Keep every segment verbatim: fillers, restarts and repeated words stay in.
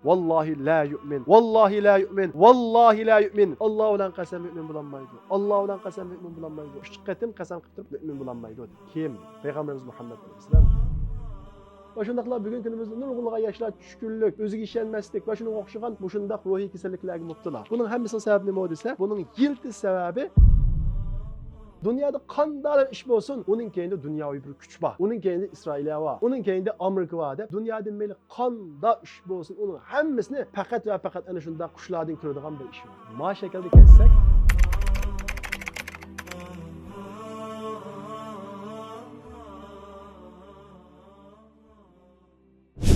ۋاللاھى لا يۇئمىن، ۋاللاھى لا يۇئمىن، ۋاللاھى لا يۇئمىن. ئاللا بىلەن قەسەم، مۆمىن بولالمايدۇ. ئاللا بىلەن قەسەم، مۆمىن بولالمايدۇ. ئۈچ قېتىم قەسەم قىلىپ تۇرۇپ مۆمىن بولالمايدۇ. كىم؟ پەيغەمبىرىمىز مۇھەممەد ئەلەيھىسسالام. ۋە شۇنداقلا بۈگۈنكى كۈنىمىزدە نۇرغۇنلىغان ياشلار چۈشكۈنلۈك، ئۆزىگە ئىشەنمەسلىك ۋە شۇنىڭغا ئوخشىغان مۇشۇنداق روھىي كېسەللىكلەرگە مۇپتىلا. بۇنىڭ ھەممىسىنىڭ سەۋەبى نېمە دېسە، بۇنىڭ يىلتىز سەۋەبى، دۇنيادا قانداق ئىش بولسۇن، ئۇنىڭ كەينىدە دۇنياۋى بىر كۈچ بار، ئۇنىڭ كەينىدە ئىسرائىلىيە بار، ئۇنىڭ كەينىدە ئامېرىكا بار دەپ، دۇنيادا مەيلى قانداق ئىش بولسۇن، ئۇنىڭ ھەممىسىنى پەقەت ۋە پەقەت ئەنە شۇنداق قۇشلاردىن كۆرىدىغان بىر ئىش بار. ما شەكىلدە كەتسەك،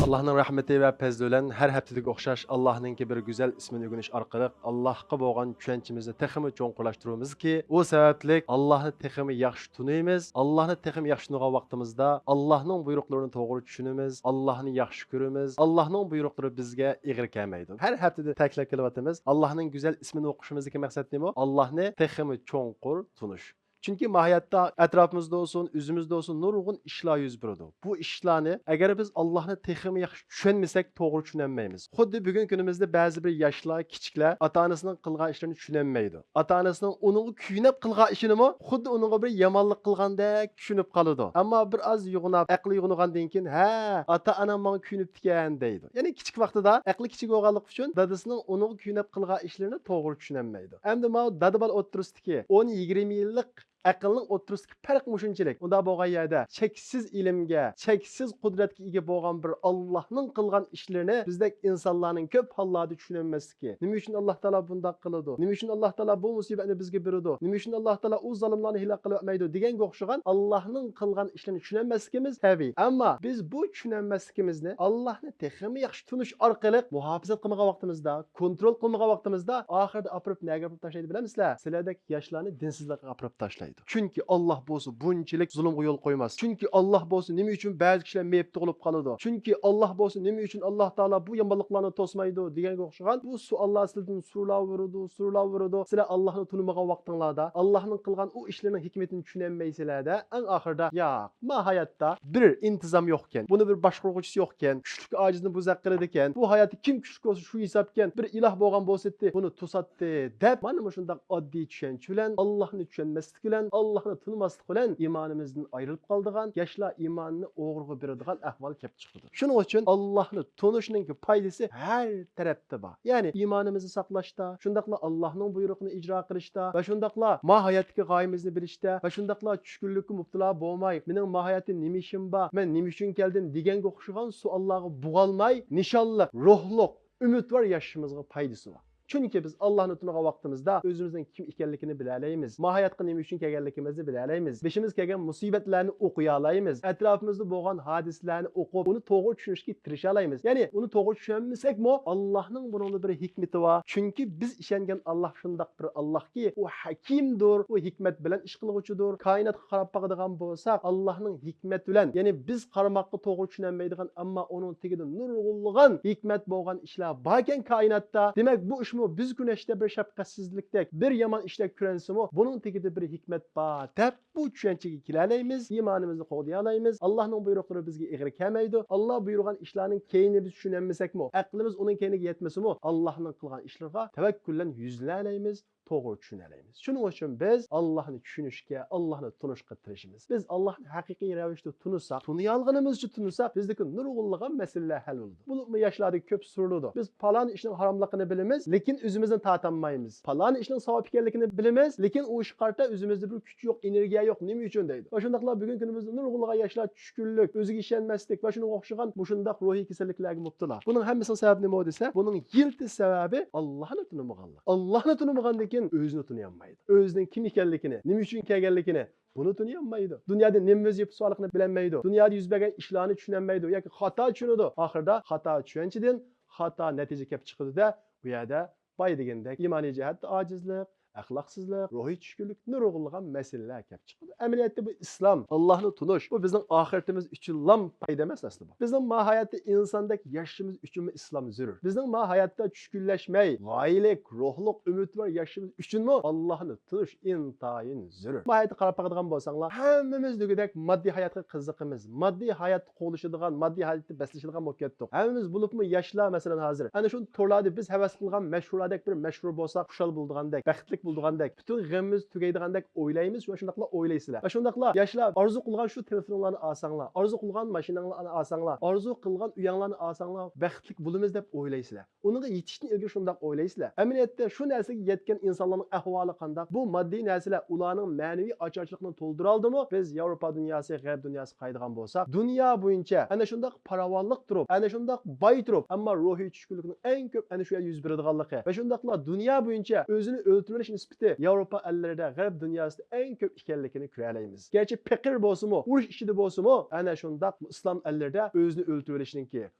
ئاللاھنىڭ رەھمىتى ۋە پەزلى بىلەن ھەر ھەپتىدىكىگە ئوخشاش ئاللاھنىڭكى بىر گۈزەل ئىسمىنى ئۆگىنىش ئارقىلىق ئاللاھقا بولغان چۈشەنچىمىزنى تېخىمۇ چوڭقۇرلاشتۇرىمىزكى، ئۇ سەۋەبلىك ئاللاھنى تېخىمۇ ياخشى تونۇيمىز. ئاللاھنى تېخىمۇ ياخشى تونۇغان ۋاقتىمىزدا ئاللاھنىڭ بۇيرۇقلىرىنى توغرا چۈشىنىمىز، ئاللاھنى ياخشى كۆرىمىز، ئاللاھنىڭ بۇيرۇقلىرى بىزگە ئېغىر كەلمەيدۇ. ھەر ھەپتىدە تەكىتلەپ كېلىۋاتىمىز، ئاللاھنىڭ گۈزەل ئىسمىنى ئوقۇشىمىزدىكى مەقسەت نېمە؟ ئاللاھنى تېخىمۇ چوڭقۇر تونۇش. چۈنكى ماھىيەتتە ئەتراپىمىزدا بولسۇن، ئۆزىمىزدە بولسۇن، نۇرغۇن ئىشلار يۈز بېرىدۇ. بۇ ئىشلارنى ئەگەر بىز ئاللاھنى تېخىمۇ ياخشى چۈشەنمىسەك، توغرا چۈشىنەلمەيمىز. خۇددى بۈگۈنكى كۈنىمىزدە بەزى بىر ياشلار، كىچىكلەر ئاتا-ئانىسىنىڭ قىلغان ئىشلىرىنى چۈشىنەلمەيدۇ. ئاتا-ئانىسىنىڭ ئۇنىڭغا كۆيۈنۈپ قىلغان ئىشىنىمۇ خۇددى ئۇنىڭغا بىر يامانلىق قىلغاندەك چۈشىنىپ قالىدۇ. ئەمما بىر ئاز يوغىناپ، ئەقلى يوغىنىغاندىن كېيىن، ھە، ئاتا-ئانام ماڭا كۆيۈنۈپتىكەن دەيدۇ. يەنى كىچىك ۋاقتىدا ئەقلى كىچىك بولغانلىقى ئۈچۈن دادىسىنىڭ ئۇنىڭغا كۆيۈنۈپ قىلغان ئىشلىرىنى توغرا چۈشىنەلمەيدۇ. ئەمدى ماۋۇ دادا-بالا ئوتتۇرىسىدىكى ئون يىگىرمە يىللىق ئەقىلنىڭ ئوتتۇرىسىدىكى پەرق مۇشۇنچىلىك. ئۇنداق بولغان يەردە چەكسىز ئىلىمگە، چەكسىز قۇدرەتكە ئىگە بولغان بىر ئاللاھنىڭ قىلغان ئىشلىرىنى بىزدەك ئىنسانلارنىڭ كۆپ ھاللاردا چۈشىنەلمەسلىكى. نېمە ئۈچۈن ئاللاھ تائالا بۇنداق قىلىدۇ؟ نېمە ئۈچۈن ئاللاھ تائالا بۇ مۇسىبەتنى بىزگە بېرىدۇ؟ نېمە ئۈچۈن ئاللاھ تائالا ئۇ زالىملارنى ھالاك قىلىۋەتمەيدۇ؟ دېگەنگە ئوخشىغان ئاللاھنىڭ قىلغان ئىشلىرىنى چۈشىنەلمەسلىكىمىز تەبىئىي. ئەمما بىز بۇ چۈشىنەلمەسلىكىمىزنى ئاللاھنى تېخىمۇ ياخشى تونۇش ئارقىلىق مۇھاپىزەت قىلمىغان ۋاقتىمىزدا، كونترول قىلمىغان ۋاقتىمىزدا، ئاخىرىدا ئاپىرىپ نەگە ئاپىرىپ تاشلايدۇ بىلەمسىلەر؟ سىلەردەك ياشلارنى دىنسىزلىققا ئاپىرىپ تاشلايدۇ. چۈنكى ئاللاھ بولسا بۇنچىلىك زۇلۇمغا يول قويماس. چۈنكى ئاللاھ بولسا نېمە ئۈچۈن بەزى كىشىلەر مېيىپ تۇغۇلۇپ قالىدۇ؟ چۈنكى ئاللاھ بولسا نېمە ئۈچۈن ئاللاھ تائالا بۇ يامانلىقلارنى توسمايدۇ؟ دېگەنگە ئوخشىغان بۇ سوئاللار سىلەردىن سورىلاۋېرىدۇ، سورىلاۋېرىدۇ. سىلەر ئاللاھنى تونۇمىغان ۋاقتىڭلاردا، ئاللاھنىڭ قىلغان ئۇ ئىشلىرىنىڭ ھېكمىتىنى چۈشىنەلمەيسىلەر-دە، ئەڭ ئاخىرىدا، ياق، ما ھاياتتا بىر ئىنتىزام يوقكەن، بۇنى بىر باشقۇرغۇچىسى يوقكەن، كۈچلۈك ئاجىزنى بوزەك قىلىدىكەن، بۇ ھاياتتا كىم كۈچلۈك بولسا شۇ ھېسابكەن، بىر ئىلاھ بولغان بولسىدى، بۇنى توساتتى، دەپ، مانا مۇشۇنداق ئاددىي چۈشەنچە بىلەن، ئاللاھنى چۈشەنمەسلىك بىلەن، ئاللاھنى تونۇماسلىق بىلەن ئىمانىمىزدىن ئايرىلىپ قالىدىغان، ياشلار ئىمانىنى ئوغرىغا بېرىدىغان ئەھۋال كەپ چىقىدۇ. شۇنىڭ ئۈچۈن ئاللاھنى تونۇشنىڭكى پايدىسى ھەر تەرەپتە بار. يەنى ئىمانىمىزنى ساقلاشتا، شۇنداقلا ئاللاھنىڭ بۇيرۇقىنى ئىجرا قىلىشتا ۋە شۇنداقلا ما ھاياتتىكى غايىمىزنى بىلىشتە ۋە شۇنداقلا چۈشكۈنلۈككە مۇپتىلا بولماي، مېنىڭ ما ھاياتتا نېمە ئىشىم بار، مەن نېمە ئۈچۈن كەلدىم دېگەنگە ئوخشىغان سوئاللارغا بوغالماي، نىشانلىق، روھلۇق، ئۈمىدۋار ياشىشىمىزغا پايدىسى بار. چۈنكى بىز ئاللاھنى تونۇغان ۋاقتىمىزدا ئۆزىمىزنىڭ كىم ئىكەنلىكىنى بىلەلەيمىز. ما ھاياتقا نېمە ئۈچۈن كەلگەنلىكىمىزنى بىلەلەيمىز. بېشىمىزغا كەلگەن مۇسىبەتلەرنى ئوقۇيالايمىز. ئەتراپىمىزدا بولغان ھادىسىلەرنى ئوقۇپ، ئۇنى توغرا چۈشىنىشكە تىرىشالايمىز. يەنى ئۇنى توغرا چۈشەنمىسەكمۇ، ئاللاھنىڭ بۇنىڭدا بىر ھېكمىتى بار. چۈنكى بىز ئىشەنگەن ئاللاھ شۇنداق بىر ئاللاھكى، ئۇ ھەكىمدۇر، ئۇ ھېكمەت بىلەن ئىش قىلغۇچىدۇر. كائىناتقا قاراپ باقىدىغان بولساق، ئاللاھنىڭ ھېكمەت بىلەن، يەنى بىز قارىماققا توغرا چۈشىنەلمەيدىغان، ئەمما ئۇنىڭ تېگىدە نۇرغۇنلىغان ھېكمەت بولغان ئىشلار باركەن كائىناتتا. دېمەك، بۇ ئىشمۇ بىز كۈنەشتە بىر شەپقەتسىزلىكتەك، بىر يامان ئىشلار كۆرۈنسىمۇ، بۇنىڭ تېگىدە بىر ھېكمەت بار دەپ، بۇ چۈشەنچىگە كېلەلەيمىز، ئىمانىمىزنى قوغدىيالايمىز. ئاللاھنىڭ بۇيرۇقلىرى بىزگە ئېغىر كەلمەيدۇ. ئاللاھ بۇيرۇغان ئىشلارنىڭ كەينىنى بىز چۈشىنەلمىسەكمۇ، ئەقلىمىز ئۇنىڭ كەينىگە يەتمىسىمۇ، ئاللاھنىڭ قىلغان ئىشلىرىغا تەۋەككۈل بىلەن يۈزلىنەلەيمىز، توغرا چۈشىنەلەيمىز. شۇنىڭ ئۈچۈن بىز ئاللاھنى چۈشىنىشكە، ئاللاھنى تونۇشقا تىرىشىمىز. بىز ئاللاھنى ھەقىقىي رەۋىشتە تونۇساق، تونۇيالىغىنىمىزچە تونۇساق، بىزدىكى نۇرغۇنلىغان مەسىلىلەر ھەل بولىدۇ. بولۇپمۇ ياشلاردىكى كۆپ سورىلىدۇ. بىز پالان ئىشنىڭ ھاراملىقىنى بىلىمىز، لېكىن ئۆزىمىزنى تارتالمايمىز. پالان ئىشنىڭ ساۋاب ئىكەنلىكىنى بىلىمىز، لېكىن ئۇ ئىشقا قارىتا ئۆزىمىزدە بىر كۈچ يوق، ئېنېرگىيە يوق. نېمە ئۈچۈن دەيدۇ. ۋە شۇنداقلا بۈگۈنكى كۈنىمىزدە نۇرغۇنلىغان ياشلار چۈشكۈنلۈك، ئۆزىگە ئىشەنمەسلىك ۋە شۇنىڭغا ئوخشىغان مۇشۇنداق روھىي كېسەللىكلەرگە مۇپتىلا. بۇنىڭ ھەممىسىنىڭ سەۋەبى نېمە دېسە، بۇنىڭ يىلتىز سەۋەبى ئاللاھنى تونۇمىغانلىق. ئاللاھنى تونۇمىغاندىن كېيىن ئۆزىنى تونۇيالمايدۇ. ئۆزىنىڭ كىم ئىكەنلىكىنى، نېمە ئۈچۈن كەلگەنلىكىنى، بۇنى تونۇيالمايدۇ. دۇنيادا نېمە ۋەزىپە بارلىقىنى بىلەلمەيدۇ. دۇنيادا يۈز بەرگەن ئىشلارنى چۈشىنەلمەيدۇ ياكى خاتا چۈشىنىدۇ. ئاخىرىدا خاتا چۈشەنچىدىن خاتا نەتىجە كەپ چىقىدۇ-دە، بۇ يەردە بايا دېگەندەك ئىمانىي جەھەتتە ئاجىزلىق، ئەخلاقسىزلىق، روھىي چۈشكۈنلۈك، نۇرغۇنلىغان مەسىلىلەر كەپ چىقىدۇ. ئەمەلىيەتتە بۇ ئىسلام، ئاللاھنى تونۇش، بۇ بىزنىڭ ئاخىرىتىمىز ئۈچۈنلا پايدا ئەمەس ئەسلى بۇ. بىزنىڭ ماھىيەتتە ئىنساندەك ياشىشىمىز ئۈچۈنمۇ ئىسلام زۆرۈر. بىزنىڭ ماھىيەتتە چۈشكۈنلەشمەي، غايىلىك، روھلۇق، ئۈمىدۋار ياشىشىمىز ئۈچۈنمۇ ئاللاھنى تونۇش ئىنتايىن زۆرۈر. ماھىيەتتە قاراپ باقىدىغان بولساڭلار، ھەممىمىزدىكىدەك ماددىي ھاياتقا قىزىقىمىز، ماددىي ھاياتتا قوغلىشىدىغان، ماددىي ھاياتتا بەسلىشىدىغان بولۇپ كەتتۇق. ھەممىمىز، بولۇپمۇ ياشلار، مەسىلەن، ھازىر ئەنە شۇ تورلاردا بىز ھەۋەس قىلغان مەشھۇرلاردەك بىر مەشھۇر بولساق، خۇشال بولىدىغاندەك، بەختلىك بولىدىغاندەك، پۈتۈن غېمىمىز تۈگەيدىغاندەك ئويلايمىز ۋە شۇنداقلا ئويلايسىلەر. ۋە شۇنداقلا ياشلار، ئارزۇ قىلغان شۇ تېلېفونۇڭلارنى ئالساڭلار، ئارزۇ قىلغان ماشىناڭلارنى ئالساڭلار، ئارزۇ قىلغان ئۆيەڭلارنى ئالساڭلار، بەختلىك بولىمىز دەپ ئويلايسىلەر. ئۇنىڭغا يېتىشتىن ئىلگىرى شۇنداق ئويلايسىلەر. ئەمەلىيەتتە شۇ نەرسىگە يەتكەن ئىنسانلارنىڭ ئەھۋالى قانداق؟ بۇ ماددىي نەرسىلەر ئۇلارنىڭ مەنىۋى ئاچارچىلىقىنى تولدۇرالدىمۇ؟ بىز ياۋروپا دۇنياسى، غەرب دۇنياسى قارايدىغان بولساق، دۇنيا بويىچە ئەنە شۇنداق پاراۋانلىق تۇرۇپ، ئەنە شۇنداق باي تۇرۇپ، ئەمما روھىي چۈشكۈنلۈكنىڭ ئەڭ كۆپ ئەنە شۇ يەردە يۈز بېرىدىغانلىقى ۋە شۇنداقلا دۇنيا بويىچە ئۆزىنى ئۆلتۈرۈۋېلىش نىسبىتى ياۋروپا ئەللىرىدە، غەرب دۇنياسىدا ئەڭ كۆپ ئىكەنلىكىنى كۆرەلەيمىز. گەرچە پېقىر بولسىمۇ، ئۇرۇش ئىچىدە بولسىمۇ، ئەنە شۇنداق ئىسلام ئەللىرىدە ئۆزىنى ئۆلتۈرۈۋېلىشنىڭكى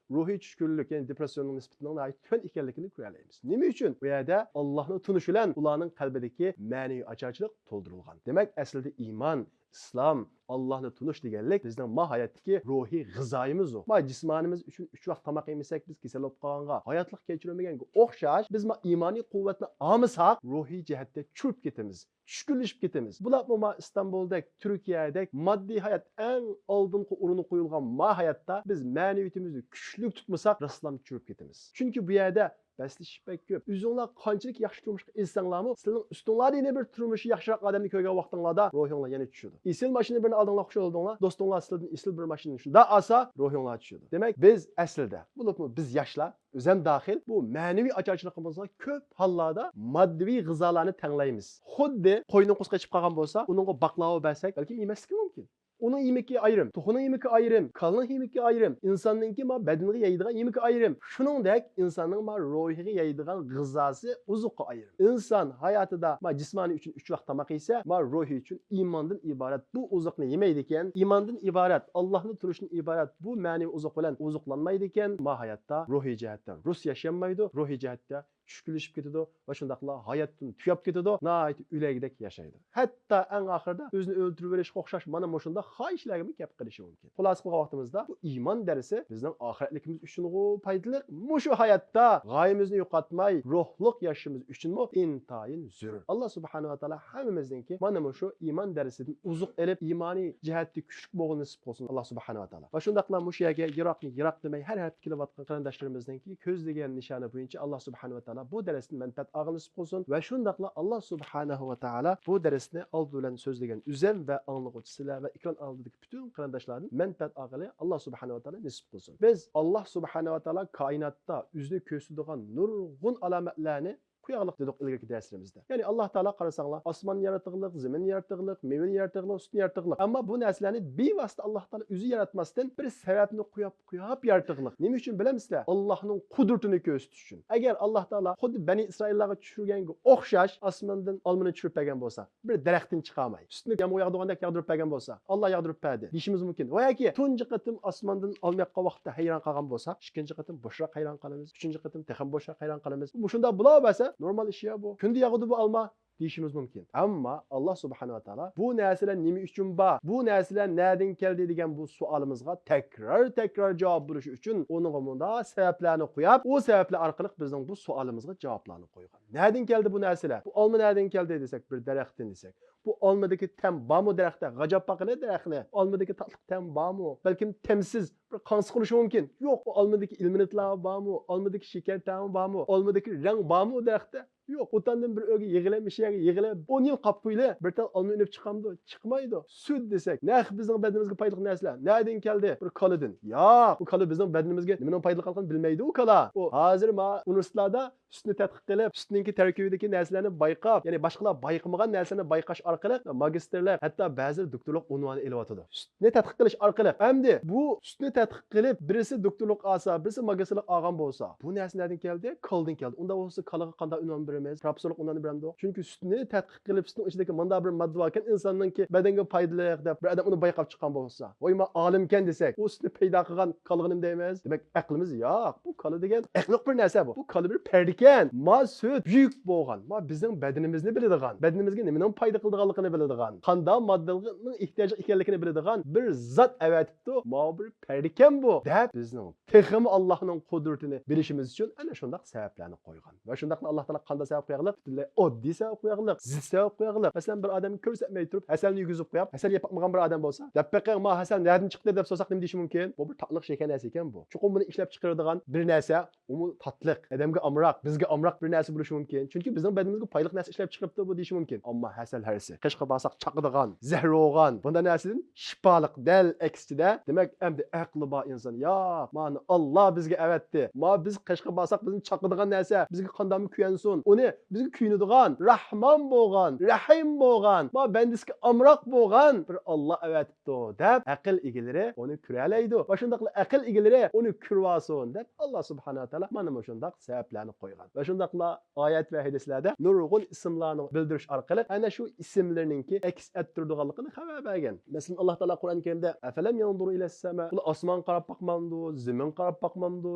روھىي چۈشكۈنلۈك، يەنى دېپرېسسىيوننىڭ نىسبىتىنىڭ ناھايىتى تۆۋەن ئىكەنلىكىنى كۆرەلەيمىز. نېمە ئۈچۈن؟ بۇ يەردە ئاللاھنى تونۇش بىلەن ئۇلارنىڭ قەلبىدىكى مەنىۋى ئاچارچىلىق تولدۇرۇلغان. دېمەك، ئەسلىدە ئىمان، ئىسلام، ئاللاھنى تونۇش دېگەنلىك بىزنىڭ ماھىيەتتىكى روھىي غىزايىمىزدۇر. ما جىسمانىيىمىز ئۈچۈن ئۈچ ۋاق تاماق يېمىسەك، بىز كېسەل بولۇپ قالغانغا، ھاياتلىق كەچۈرمىگەنگە ئوخشاش، بىز ما ئىمانىي قۇۋۋەتنى ئالمىساق، روھىي جەھەتتە چۈشۈپ كېتىمىز. چۈشكۈنلىشىپ كېتىمىز. بۇلارمۇ ما ئىستانبۇلدەك، تۈركىيەدەك ماددىي ھايات ئەڭ ئالدىنقى ئورۇنغا قويۇلغان ما ھاياتتا بىز مەنىۋىيىتىمىزنى كۈچلۈك تۇتمىساق، راسلام چۈشۈپ كېتىمىز. چۈنكى بۇ يەردە بەسلىشىش بەك كۆپ. ئۆزۈڭلار قانچىلىك ياخشى تۇرمۇشقا ئېرىشسەڭلارمۇ، سىلەرنىڭ ئۈستۈڭلاردا يەنە بىر تۇرمۇشى ياخشىراق ئادەمنى كۆرگەن ۋاقتىڭلاردا روھىڭلار يەنە چۈشىدۇ. ئېسىل ماشىنا بىرنى ئالدىڭلار، خۇشال بولدۇڭلار. دوستۇڭلار سىلەردىن ئېسىل بىر ماشىنىنى شۇنداق ئالسا، روھىڭلار چۈشىدۇ. دېمەك، بىز ئەسلىدە، بولۇپمۇ بىز ياشلار، ئۆزەم داخىل، بۇ مەنىۋى ئاچارچىلىقىمىزغا كۆپ ھاللاردا ماددىۋى غىزالارنى تەڭلەيمىز. خۇددى قوينىڭ قۇسى قېچىپ قالغان بولسا، ئۇنىڭغا باقلاۋا بەرسەك، بەلكىم يېمەسلىكى مۇمكىن. ئۇنىڭ يېمىكى ئايرىم، توخۇنىڭ يېمىكى ئايرىم، كالىنىڭ يېمىكى ئايرىم، ئىنساننىڭكى ما بەدىنىگە يەيدىغان يېمىكى ئايرىم. شۇنىڭدەك ئىنساننىڭ ما روھىغا يەيدىغان غىزاسى، ئوزۇقى ئايرىم. ئىنسان ھاياتىدا ما جىسمانىي ئۈچۈن ئۈچ ۋاق تاماق يېسە، ما روھىي ئۈچۈن ئىماندىن ئىبارەت بۇ ئوزۇقنى يېمەيدىكەن، ئىماندىن ئىبارەت، ئاللاھنى تونۇشتىن ئىبارەت بۇ مەنىۋى ئوزۇق بىلەن ئوزۇقلانمايدىكەن، ما ھاياتتا روھىي جەھەتتە رۇس ياشىيالمايدۇ، روھىي جەھەتتە چۈشكۈنلىشىپ كېتىدۇ ۋە شۇنداقلا ھاياتتىن تۈگەپ كېتىدۇ، ناھايىتى ئۆلەكدەك ياشايدۇ. ھەتتا ئەڭ ئاخىرىدا ئۆزىنى ئۆلتۈرۈۋېلىشكە ئوخشاش مانا مۇشۇنداق خاھىشلارغىمۇ كەپ قېلىشى مۇمكىن. خۇلاسە قىلغان ۋاقتىمىزدا، بۇ ئىمان دەرسى بىزنىڭ ئاخىرەتلىكىمىز ئۈچۈنغۇ پايدىلىق، مۇشۇ ھاياتتا غايىمىزنى يوقاتماي، روھلۇق ياشىشىمىز ئۈچۈنمۇ ئىنتايىن زۆرۈر. ئاللا سۇبھانەھۇ ۋە تائالا ھەممىمىزنىڭكى مانا مۇشۇ ئىمان دەرسىدىن ئوزۇق ئېلىپ، ئىمانىي جەھەتتە كۈچلۈك بولغىنى نېسىپ قىلسۇن ئاللا سۇبھانەھۇ ۋە تائالا. ۋە شۇنداقلا مۇشۇ يەرگە يىراقنى يىراق دېمەي، ھەر ھەپتە كېلىۋاتقان قېرىنداشلىرىمىزنىڭكى كۆزلىگەن نىشانى بويىچە ئاللا سۇبھانەھۇ ۋە تائالا بۇ دەرستىن مەنپەئەت ئالغىنى نېسىپ قىلسۇن. ۋە شۇنداقلا ئاللا سۇبھانەھۇ ۋە تائالا بۇ دەرسنى ئالدى بىلەن سۆزلىگەن ئۆزەم ۋە ئاڭلىغۇچى سىلەر ۋە ئېكران ئالدىدىكى پۈتۈن قېرىنداشلاردىن مەنپەئەت ئالغىلى ئاللا سۇبھانەھۇ ۋە تائالا نېسىپ قىلسۇن. بىز ئاللا سۇبھانەھۇ ۋە تائالا كائىناتتا ئۆزىنى كۆرسىتىدىغان نۇرغۇن ئالامەتلەرنى قويغانلىق دېدۇق ئىلگىرىكى دەرسلىرىمىزدە. يەنى ئاللا تائالا قارىساڭلار، ئاسماننى ياراتقانلىق، زېمىننى ياراتقانلىق، مېۋىنى ياراتقانلىق، سۈتنى ياراتقانلىق. ئەمما بۇ نەرسىلەرنى بىۋاسىتە ئاللا تائالا ئۆزى ياراتماستىن، بىر سەۋەبنى قويۇپ، قويۇپ ياراتقانلىق. نېمە ئۈچۈن بىلەمسىلەر؟ ئاللانىڭ قۇدرىتىنى كۆرسىتىش ئۈچۈن. ئەگەر ئاللا تائالا خۇددى بەنى ئىسرائىللارغا چۈشۈرگەنگە ئوخشاش ئاسماندىن ئالمىنى چۈشۈرۈپ بەرگەن بولسا، بىر دەرەختىن چىقارماي، سۈتنى يامغۇر ياغدۇرغاندەك ياغدۇرۇپ بەرگەن بولسا، ئاللا ياغدۇرۇپ بەردى دېيىشىمىز مۇمكىن. ۋە ياكى تۇنجى قېتىم ئاسماندىن ئالما ياغقان ۋاقىتتا ھەيران قالغان بولساق، ئىككىنچى قېتىم بوشراق ھەيران قالىمىز، ئۈچىنچى قېتىم تېخىمۇ بوشراق ھەيران قالىمىز. مۇشۇنداق بولاۋەرسە، نورمال ئىش يا بۇ. كۈندە ياغىدۇ بۇ ئالما دېيىشىمىز مۇمكىن. ئەمما ئاللا سۇبھانەھۇ ۋە تائالا بۇ نەرسىلەر نېمە ئۈچۈن بار؟ بۇ نەرسىلەر نەدىن كەلدى دېگەن بۇ سوئالىمىزغا تەكرار، تەكرار جاۋاب بېرىش ئۈچۈن ئۇنىڭغا مۇنداق سەۋەبلەرنى قويۇپ، ئۇ سەۋەبلەر ئارقىلىق بىزنىڭ بۇ سوئالىمىزغا جاۋابلارنى قويغان. نەدىن كەلدى بۇ نەرسىلەر؟ بۇ ئالما نەدىن كەلدى دېسەك، بىر دەرەختىن دېسەك، بۇ ئالمىدىكى تەم بارمۇ دەرەختە؟ غاجاپ باققىلى دەرەخنى. ئالمىدىكى تاتلىق تەم بارمۇ؟ بەلكىم تەمسىز، بىر قاڭسىق بولۇشى مۇمكىن. يوق، بۇ ئالمىدىكى ئېلېمېنتلار بارمۇ؟ ئالمىدىكى شېكەر تەمى بارمۇ؟ ئالمىدىكى رەڭ بارمۇ دەرەختە؟ يوق. ئۇ تاندىن بىر ئۆگە يىغىلە، مىشەگە يىغىلە، ئون يىل قاپ قويلى، بىر تال ئالما ئۈنۈپ چىقامدۇ؟ چىقمايدۇ. سۈت دېسەك، نەق بىزنىڭ بەدىنىمىزگە پايدىلىق نەرسىلەر. نەدىن كەلدى؟ بىر كالىدىن. ياق، بۇ كالا بىزنىڭ بەدىنىمىزگە نېمىنىڭ پايدىلىقلىقىنى بىلمەيدۇ ئۇ كالا. ئۇ ھازىر ما ئۇنىۋېرسىتېتلاردا سۈتنى تەتقىق قىلىپ، سۈتنىڭكى تەركىبىدىكى نەرسىلەرنى بايقاپ، يەنى باشقىلار بايقىمىغان نەرسىلەرنى بايقاش ئارقىلىق ماگىستىرلىق، ھەتتا بەزىلەر دوكتورلۇق ئۇنۋانى ئېلىۋاتىدۇ. سۈتنى تەتقىق قىلىش ئارقىلىق. ئەمدى بۇ سۈتنى تەتقىق قىلىپ، بىرسى دوكتورلۇق ئالسا، بىرسى ماگىستىرلىق ئالغان بولسا، بۇ نەرسە نەدىن كەلدى؟ كالىدىن كەلدى. ئۇنداق بولسا كالىغا قانداق ئۇنۋان بېرىمىز؟ پروفېسسورلۇق ئۇنۋانى بېرەمدۇق؟ چۈنكى سۈتنى تەتقىق قىلىپ، سۈتنىڭ ئىچىدىكى مۇنداق بىر ماددا باركەن، ئىنساننىڭكى بەدەنگە پايدىلىق دەپ بىر ئادەم ئۇنى بايقاپ چىققان بولسا، ۋاي، ما ئالىمكەن دېسەك، ئۇ سۈتنى پەيدا قىلغان كالىغا نېمە دەيمىز؟ دېمەك، ئەقلىمىز ياق. بۇ كالا دېگەن ئەقلىق بىر نەرسە بۇ. بۇ كالا بىر پەردىكەن. ما سۈت بۈيۈك بولغان، ما بىزنىڭ بەدىنىمىزنى بىلىدىغان، بەدىنىمىزگە نېمىنىڭ پايدا قىلىدىغانلىقىنى بىلىدىغان، قانداق ماددىنىڭ ئېھتىياجلىق ئىكەنلىكىنى بىلىدىغان بىر زات ئەۋەتىپتۇ. ماۋۇ بىر پەردىكەن بۇ دەپ، بىزنىڭ تېخىمۇ ئاللاھنىڭ قۇدرىتىنى بىلىشىمىز ئۈچۈن ئەنە شۇنداق سەۋەبلەرنى قويغان. ۋە شۇنداقلا ئاللاھ تائالا قانداق سەۋەب قويغانلىق؟ پۈتۈنلەي ئاددىي سەۋەب قويغانلىق، زىچ سەۋەب قويغانلىق. مەسىلەن، بىر ئادەمگە كۆرسەتمەي تۇرۇپ، ھەسەلنى يېگۈزۈپ قويۇپ، ھەسەل يەپ باقمىغان بىر ئادەم بولسا، دەپ بېقىڭ، ما ھەسەل نەدىن چىقتى دەپ سورىساق نېمە دېيىشى مۇمكىن؟ بۇ بىر تاتلىق شېكەر نەرسە ئىكەن بۇ. چوقۇم بۇنى ئىشلەپ چىقىرىدىغان بىر نەرسە، ئۇمۇ تاتلىق، ئادەمگە ئامراق، بىزگە ئامراق بىر نەرسە بولۇشى مۇمكىن. چۈنكى بىزنىڭ بەدىنىمىزگە پايدىلىق نەرسە ئىشلەپ چىقىرىپتۇ بۇ دېيىشى مۇمكىن. ئەمما ھەسەل ھەرىسى، قېشقا بارساق چاقىدىغان، زەھىرى بولغان بۇنداق نەرسىدىن شىپالىق، دەل ئەكسىچىدە. دېمەك، ئەمدى ئەقلى بار ئىنسان، ياق، مانا ئاللاھ بىزگە ئەۋەتتى. ما بىز قېشقا بارساق بىزنى چاقىدىغان نەرسە، بىزگە قانداقمۇ كۆيەنسۇن؟ ئۇنى بىزگە كۆيۈنىدىغان، رەھمان بولغان، رەھىم بولغان، ما بەندىسىگە ئامراق بولغان بىر ئاللاھ ئەۋەتىپتۇ دەپ ئەقىل ئىگىلىرى ئۇنى كۆرەلەيدۇ. ۋە شۇنداقلا ئەقىل ئىگىلىرى ئۇنى كۆرۈۋالسۇن دەپ ئاللاھ سۇبھانەھۇ ۋە تائالا مانا مۇشۇنداق سەۋەبلەرنى قويغان. ۋە شۇنداقلا ئايەت ۋە ھەدىسلەردە نۇرغۇن ئىسىملارنى بىلدۈرۈش ئارقىلىق ئەنە شۇ ئىسىملىرىنىڭكى ئەكس ئەتتۈرىدىغانلىقىنى خەۋەر بەرگەن. مەسىلەن، ئاللاھ تائالا قۇرئان كەرىمدە، «ئەفەلەم يەنزۇرۇ ئىلەس سەما»، ئۇلار ئاسمانغا قاراپ باقمامدۇ، زېمىنغا قاراپ باقمامدۇ،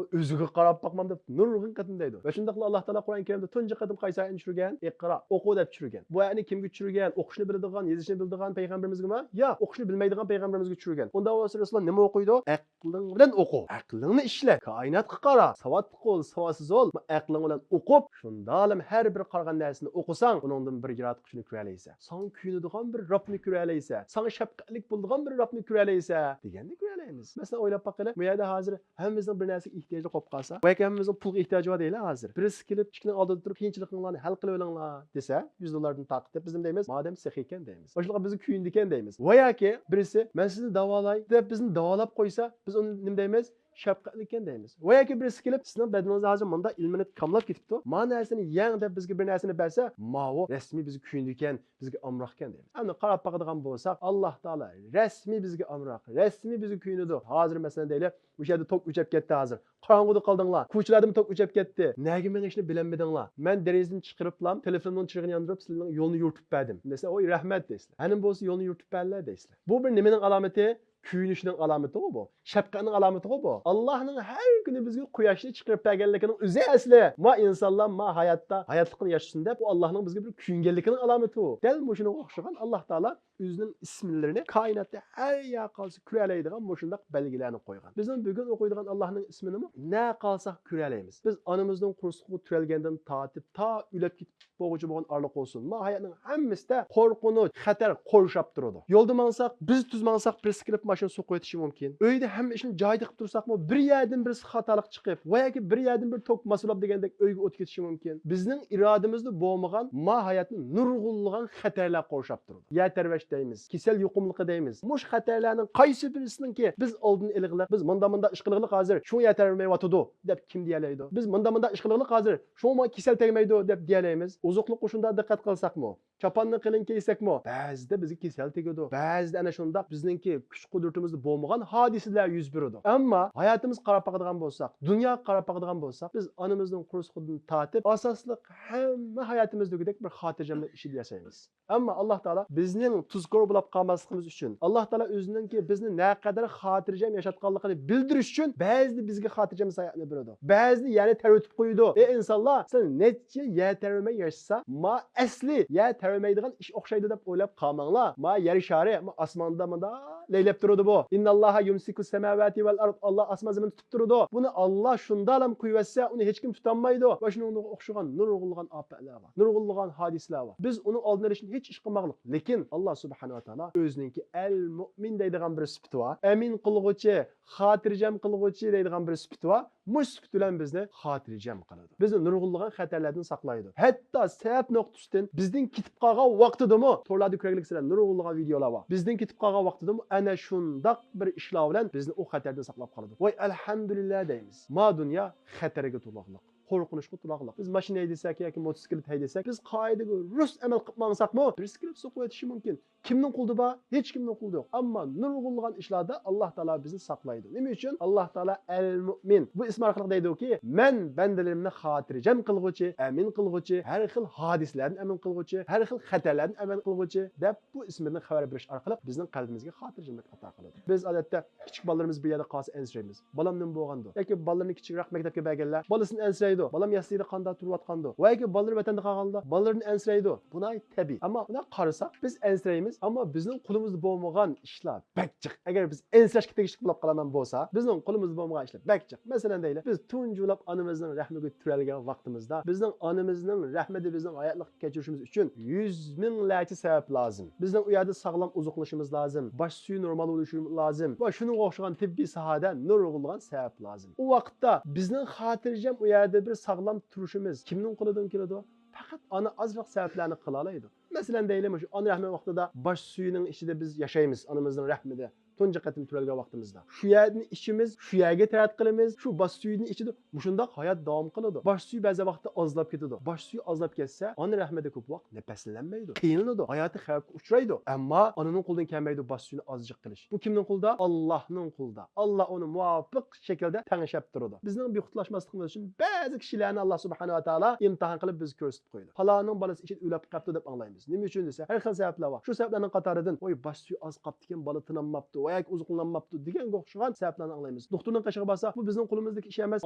ئۆزىگە قاراپ باقمامدۇ دەپ نۇرغۇن قېتىم دەيدۇ. ۋە شۇنداقلا ئاللاھ تائالا قۇرئان كەرىمدە تۇنجى قېتىم قايسى ئايەتنى چۈشۈرگەن؟ «ئىقرا»، ئوقۇ دەپ چۈشۈرگەن. بۇ ئايەتنى كىمگە چۈشۈرگەن؟ ئوقۇشنى بىلىدىغان، يېزىشنى بىلىدىغان پەيغەمبىرىمىزگىمۇ؟ ياق، ئوقۇشنى بىلمەيدىغان پەيغەمبىرىمىزگە چۈشۈرگەن. ئۇنداق بولسا رەسۇلۇللا نېمە ئوقۇيدۇ؟ ئەقلىڭ بىلەن ئوقۇ. ئەقلىڭنى ئىشلەت. كائىناتقا قارا. ساۋاتلىق بول، ساۋاتسىز بول. ئەقلىڭ بىلەن ئوقۇپ، شۇنداقلا ھەر بىر قارىغان نەرسىنى ئوقۇساڭ، ئۇنىڭدىن بىر ياراتقۇچىنى كۆرەلەيسەن. ساڭا كۆيۈنىدىغان بىر رەبنى كۆرەلەيسەن. ساڭا شەپقەتلىك بولىدىغان بىر رەبنى كۆرەلەيسەن دېگەننى كۆرەلەيمىز. مەسىلەن، ئويلاپ باققىلى، بۇ يەردە ھازىر ھەممىمىزنىڭ بىر نەرسىگە ئېھتىياجلىق بولۇپ قالسا، ۋە ياكى ھەممىمىزنىڭ پۇلغا ئېھتىياجى بار دەيلى ھازىر. بىرسى كېلىپ، ئىشىكنىڭ ئالدىدا تۇرۇپ، «قىيىنچىلىقىڭلارنى ھەل قىلىۋېلىڭلار» دېسە، يۈز دوللاردىن تارقىتىپ، بىز نېمە دەيمىز؟ «مادەم سېخىي ئىكەن» دەيمىز. باشقىلار بىزگە كۆيۈنىدىكەن دەيمىز. ۋە ياكى بىرسى، «مەن سىزنى داۋالاي» دەپ بىزنى داۋالاپ قويسا، بىز ئۇنى نېمە دەيمىز؟ «شەپقەتلىككەن» دەيمىز. ۋە ياكى بىرسى كېلىپ، «سىزنىڭ بەدىنىڭىزدە ھازىر مۇنداق ئىلمېنىت كاملاپ كېتىپتۇ، ما نەرسىنى يەڭ» دەپ بىزگە بىر نەرسىنى بەرسە، ماۋۇ رەسمىي بىزگە كۆيۈنىدىكەن، بىزگە ئامراقكەن دەيمىز. ئەمدى قاراپ باقىدىغان بولساق، ئاللاھ تائالا رەسمىي بىزگە ئامراق، رەسمىي بىزگە كۆيۈنىدۇ. ھازىر مەسىلەن دەيلى، مۇشۇ يەردە توك ئۆچۈپ كەتتى ھازىر. قاراڭغۇدا قالدىڭلار. كوچىلاردىمۇ توك ئۆچۈپ كەتتى. نەگە مېڭىشنى بىلەلمىدىڭلار. مەن دېرىزىدىن چىقىرىپلا تېلېفوننىڭ چىرىغىنى ياندۇرۇپ، سىلەرنىڭ يولنى يورۇتۇپ بەردىم دېسە، ۋاي رەھمەت دەيسىلەر. ھەنە بولسا يولنى يورۇتۇپ بەرلە دەيسىلەر. بۇ بىر نېمىنىڭ ئالامىتى؟ كۆيۈنۈشنىڭ ئالامىتىغۇ بۇ. شەپقەتنىڭ ئالامىتىغۇ بۇ. ئاللاھنىڭ ھەر كۈنى بىزگە قۇياشنى چىقىرىپ بەرگەنلىكىنىڭ ئۆزى ئەسلى. ما ئىنسانلار ما ھاياتتا ھاياتلىقىنى ياشىسۇن دەپ، بۇ ئاللاھنىڭ بىزگە بىر كۆيۈنگەنلىكىنىڭ ئالامىتى بۇ. دەل مۇشۇنىڭغا ئوخشىغان ئاللاھ تائالا ئۆزىنىڭ ئىسىملىرىنى كائىناتتا ھەر يەر قالسا كۆرەلەيدىغان مۇشۇنداق بەلگىلەرنى قويغان. بىزنىڭ بۈگۈن ئوقۇيدىغان ئاللاھنىڭ ئىسمىنىمۇ نە قالساق كۆرەلەيمىز. بىز ئانىمىزنىڭ قورسىقىغا تىرەلگەندىن تارتىپ تا ئۆلۈپ كېتىپ بولغۇچە بولغان ئارىلىق بولسۇن، ما ھاياتنىڭ ھەممىسىدە قورقۇنچ، خەتەر قورشاپ تۇرىدۇ. يولدا ماڭساق، بىز تۈز ماڭساق، بىرسى كېلىپ ماشىنا سوقۇۋېتىشى مۇمكىن. ئۆيدە ھەممە ئىشنى جايىدا قىلىپ تۇرساقمۇ، بىر يەردىن بىرسى خاتالىق چىقىپ، ۋە ياكى بىر يەردىن بىر توك ماسۇلاب دېگەندەك ئۆيگە ئوت كېتىشى مۇمكىن. بىزنىڭ ئىرادىمىزدە بولمىغان ما ھاياتنى نۇرغۇنلىغان خەتەرلەر قورشاپ تۇرىدۇ. يەر تەۋرەش دەيمىز، كېسەل يۇقۇملۇقى دەيمىز. مۇشۇ خەتەرلەرنىڭ قايسى بىرسىنىڭكى بىز ئالدىنى ئېلىغلىق، بىز مۇندا مۇندا ئىش قىلىغلىق ھازىر، شۇڭا يەر تەۋرىمەيۋاتىدۇ دەپ كىم دېيەلەيدۇ؟ بىز مۇندا مۇندا ئىش قىلىغلىق ھازىر، شۇڭا ماڭا كېسەل تەگمەيدۇ دەپ دېيەلەيمىز. ئوزۇقلۇققا شۇنداق دىققەت قىلساقمۇ، چاپاننى قېلىن كىيسەكمۇ، بەزىدە بىزگە كېسەل تېگىدۇ. بەزىدە ئەنە شۇنداق بىزنىڭكى كۈچ قۇدرىتىمىزدە بولمىغان ھادىسىلەر يۈز بېرىدۇ. ئەمما ھاياتىمىزغا قاراپ باقىدىغان بولساق، دۇنياغا قاراپ باقىدىغان بولساق، بىز ئانىمىزنىڭ قورسىقىدىن تارتىپ ئاساسلىق ھەممە ھاياتىمىزدىكىدەك بىر خاتىرجەملىك ئىچىدە ياشايمىز. ئەمما ئاللاھ تائالا بىزنىڭ تۇزكور بولاپ قالماسلىقىمىز ئۈچۈن، ئاللاھ تائالا ئۆزىنىڭكى بىزنى نەقەدەر خاتىرجەم ياشاتقانلىقىنى بىلدۈرۈش ئۈچۈن بەزىدە بىزگە خاتىرجەم ساياھەتنى بېرىدۇ. بەزىدە يەرنى تەۋرىتىپ قويىدۇ. ئەي ئىنسانلار، سىلەر نەچچە يىل يەر تەۋرىمەي ياشىسا، ما ئەسلى يەر تەۋرىمەيدىغان ئىش ئوخشايدۇ دەپ ئويلاپ قالماڭلار. ما يەر شارى، ما ئاسماندا مۇنداق لەيلەپ تۇرىدۇ بۇ. «ئىنناللاھا يۇمسىكۇس سەماۋاتى ۋەل ئەرد»، ئاللاھ ئاسمان زېمىننى تۇتۇپ تۇرىدۇ. بۇنى ئاللاھ شۇنداقلام قويۇۋەتسە، ئۇنى ھېچكىم تۇتالمايدۇ. ۋە شۇنىڭغا ئوخشىغان نۇرغۇنلىغان ئاپەتلەر بار. نۇرغۇنلىغان ھادىسىلەر بار. بىز ئۇنىڭ ئالدىنى ئېلىش ئۈچۈن ھېچ ئىش قىلماقلىق. لېكىن ئاللاھ سۇبھانەھۇ ۋە تائالا ئۆزىنىڭكى ئەل مۇئمىن دەيدىغان بىر سۈپىتى بار. ئەمىن قىلغۇچى، خاتىرجەم قىلغۇچى دەيدىغان بىر سۈپىتى بار. مۇشۇ سۈپىتى بىلەن بىزنى خاتىرجەم قىلىدۇ. بىزنى نۇرغۇنلىغان خەتەرلەردىن ساقلايدۇ. ھەتتا سەۋەب نۇقتىسىدىن بىزدىن كېتىپ قالغان ۋاقتىدىمۇ، تورلاردا كۆرگەنلىكسىلەر نۇرغۇنلىغان ۋىدىيولار بار. بىزدىن كېتىپ قالغان ۋاقتىدىمۇ ئەنە شۇنداق بىر ئىشلار بىلەن بىزنى ئۇ خەتەردىن ساقلاپ قالىدۇ. ۋاي ئەلھەمدۇلىللا دەيمىز. ما دۇنيا خەتەرگە تولۇقلۇق، قورقۇنچقا تولۇقلۇق. بىز ماشىنا ھەيدىسەك ياكى موتوسىكلىت ھەيدىسەك، بىز قائىدىگە رۇس ئەمەل قىلىپ ماڭساقمۇ، بىرسى كېلىپ سوقۇۋېتىشى مۇمكىن. كىمنىڭ قولىدا بار؟ ھېچكىمنىڭ قولىدا يوق. ئەمما نۇرغۇنلىغان ئىشلاردا ئاللاھ تائالا بىزنى ساقلايدۇ. نېمە ئۈچۈن؟ ئاللاھ تائالا ئەل مۇئمىن. بۇ ئىسمى ئارقىلىق دەيدۇكى، مەن بەندىلىرىمنى خاتىرجەم قىلغۇچى، ئەمىن قىلغۇچى، ھەر خىل ھادىسىلەردىن ئەمىن قىلغۇچى، ھەر خىل خەتەرلەردىن ئەمىن قىلغۇچى دەپ بۇ ئىسمىدىن خەۋەر بېرىش ئارقىلىق بىزنىڭ قەلبىمىزگە خاتىرجەملىك ئاتا قىلىدۇ. بىز ئادەتتە كىچىك بالىلىرىمىز بىر يەردە قالسا ئەنسىرەيمىز. بالام نېمە بولغاندۇ؟ ياكى بالىلىرىنى كىچىكرەك مەكتەپكە بەرگەنلەر بالىسىنى ئەنسىرەيدۇ. ئەنسىرەيدۇ. بالام يەسلىدە قانداق تۇرۇۋاتقاندۇ؟ ۋە ياكى بالىلىرى ۋەتەندە قالغاندا بالىلىرىدىن ئەنسىرەيدۇ. بۇ ناھايىتى تەبىئىي. ئەمما بۇنداق قارىساق، بىز ئەنسىرەيمىز، ئەمما بىزنىڭ قولىمىزدا بولمىغان ئىشلار بەك جىق. ئەگەر بىز ئەنسىرەشكە تېگىشلىك بولۇپ قالغان بولسا، بىزنىڭ قولىمىزدا بولمىغان ئىشلار بەك جىق. مەسىلەن دەيلى، بىز تۇنجى بولۇپ ئانىمىزنىڭ رەھمىگە تىرەلگەن ۋاقتىمىزدا، بىزنىڭ ئانىمىزنىڭ رەھمىتى بىزنىڭ ھاياتلىققا كەچۈرۈشىمىز ئۈچۈن يۈز مىڭلارچە سەۋەب لازىم. بىزنىڭ ئۇ يەردە ساغلام ئوزۇقلىنىشىمىز لازىم، باش سۈيى نورمال بولۇشى لازىم ۋە شۇنىڭغا ئوخشىغان تېببىي ساھەدە نۇرغۇنلىغان سەۋەب لازىم. ئۇ ۋاقىتتا بىزنىڭ خاتىرجەم ئۇ يەردە بىر ساغلام تۇرۇشىمىز كىمنىڭ قولىدىن كېلىدۇ؟ پەقەت ئانا ئازراق سەۋەبلەرنى قىلالايدۇ. مەسىلەن دەيلى، مۇشۇ ئانا رەھمى ۋاقتىدا باش سۈيىنىڭ ئىچىدە بىز ياشايمىز، ئانىمىزنىڭ رەھمىدە تۇنجى قېتىم تۆرەلگەن ۋاقتىمىزدا. شۇ يەردىن ئىچىمىز، شۇ يەرگە تەرەت قىلىمىز، شۇ باش سۈيىدىن ئىچىدۇ. مۇشۇنداق ھايات داۋام قىلىدۇ. باش سۈيى بەزى ۋاقىتتا ئازلاپ كېتىدۇ. باش سۈيى ئازلاپ كەتسە، ئانا رەھمىدە كۆپ ۋاقىت نەپەسلىنەلمەيدۇ، قىينىلىدۇ، ھاياتى خەۋپكە ئۇچرايدۇ. ئەمما ئانىنىڭ قولىدىن كەلمەيدۇ باش سۈيىنى ئازچىق قىلىش. بۇ كىمنىڭ قولىدا؟ ئاللاھنىڭ قولىدا. ئاللا ئۇنى مۇۋاپىق شەكىلدە تەڭشەپ تۇرىدۇ. بىزنىڭ بىخۇدلاشماسلىقىمىز ئۈچۈن بەزى كىشىلەرنى ئاللا سۇبھانەھۇ ۋە تائالا ئىمتىھان قىلىپ بىزگە كۆرسىتىپ قويىدۇ. پالانىڭ بالىسى ئىچىدە ئۆلۈپ قاپتۇ دەپ ئاڭلايمىز. نېمە ئۈچۈن دېسە، ھەر خىل سەۋەبلەر بار. شۇ سەۋەبلەرنىڭ قاتارىدىن، ۋاي، باش سۈيى ئاز قاپتىكەن، بالا تىنالماپتۇ ۋە ياكى ئوزۇقلىنالماپتۇ دېگەنگە ئوخشىغان سەۋەبلەرنى ئاڭلايمىز. دوختۇرنىڭ قېشىغا بارساق، بۇ بىزنىڭ قولىمىزدىكى ئىش ئەمەس،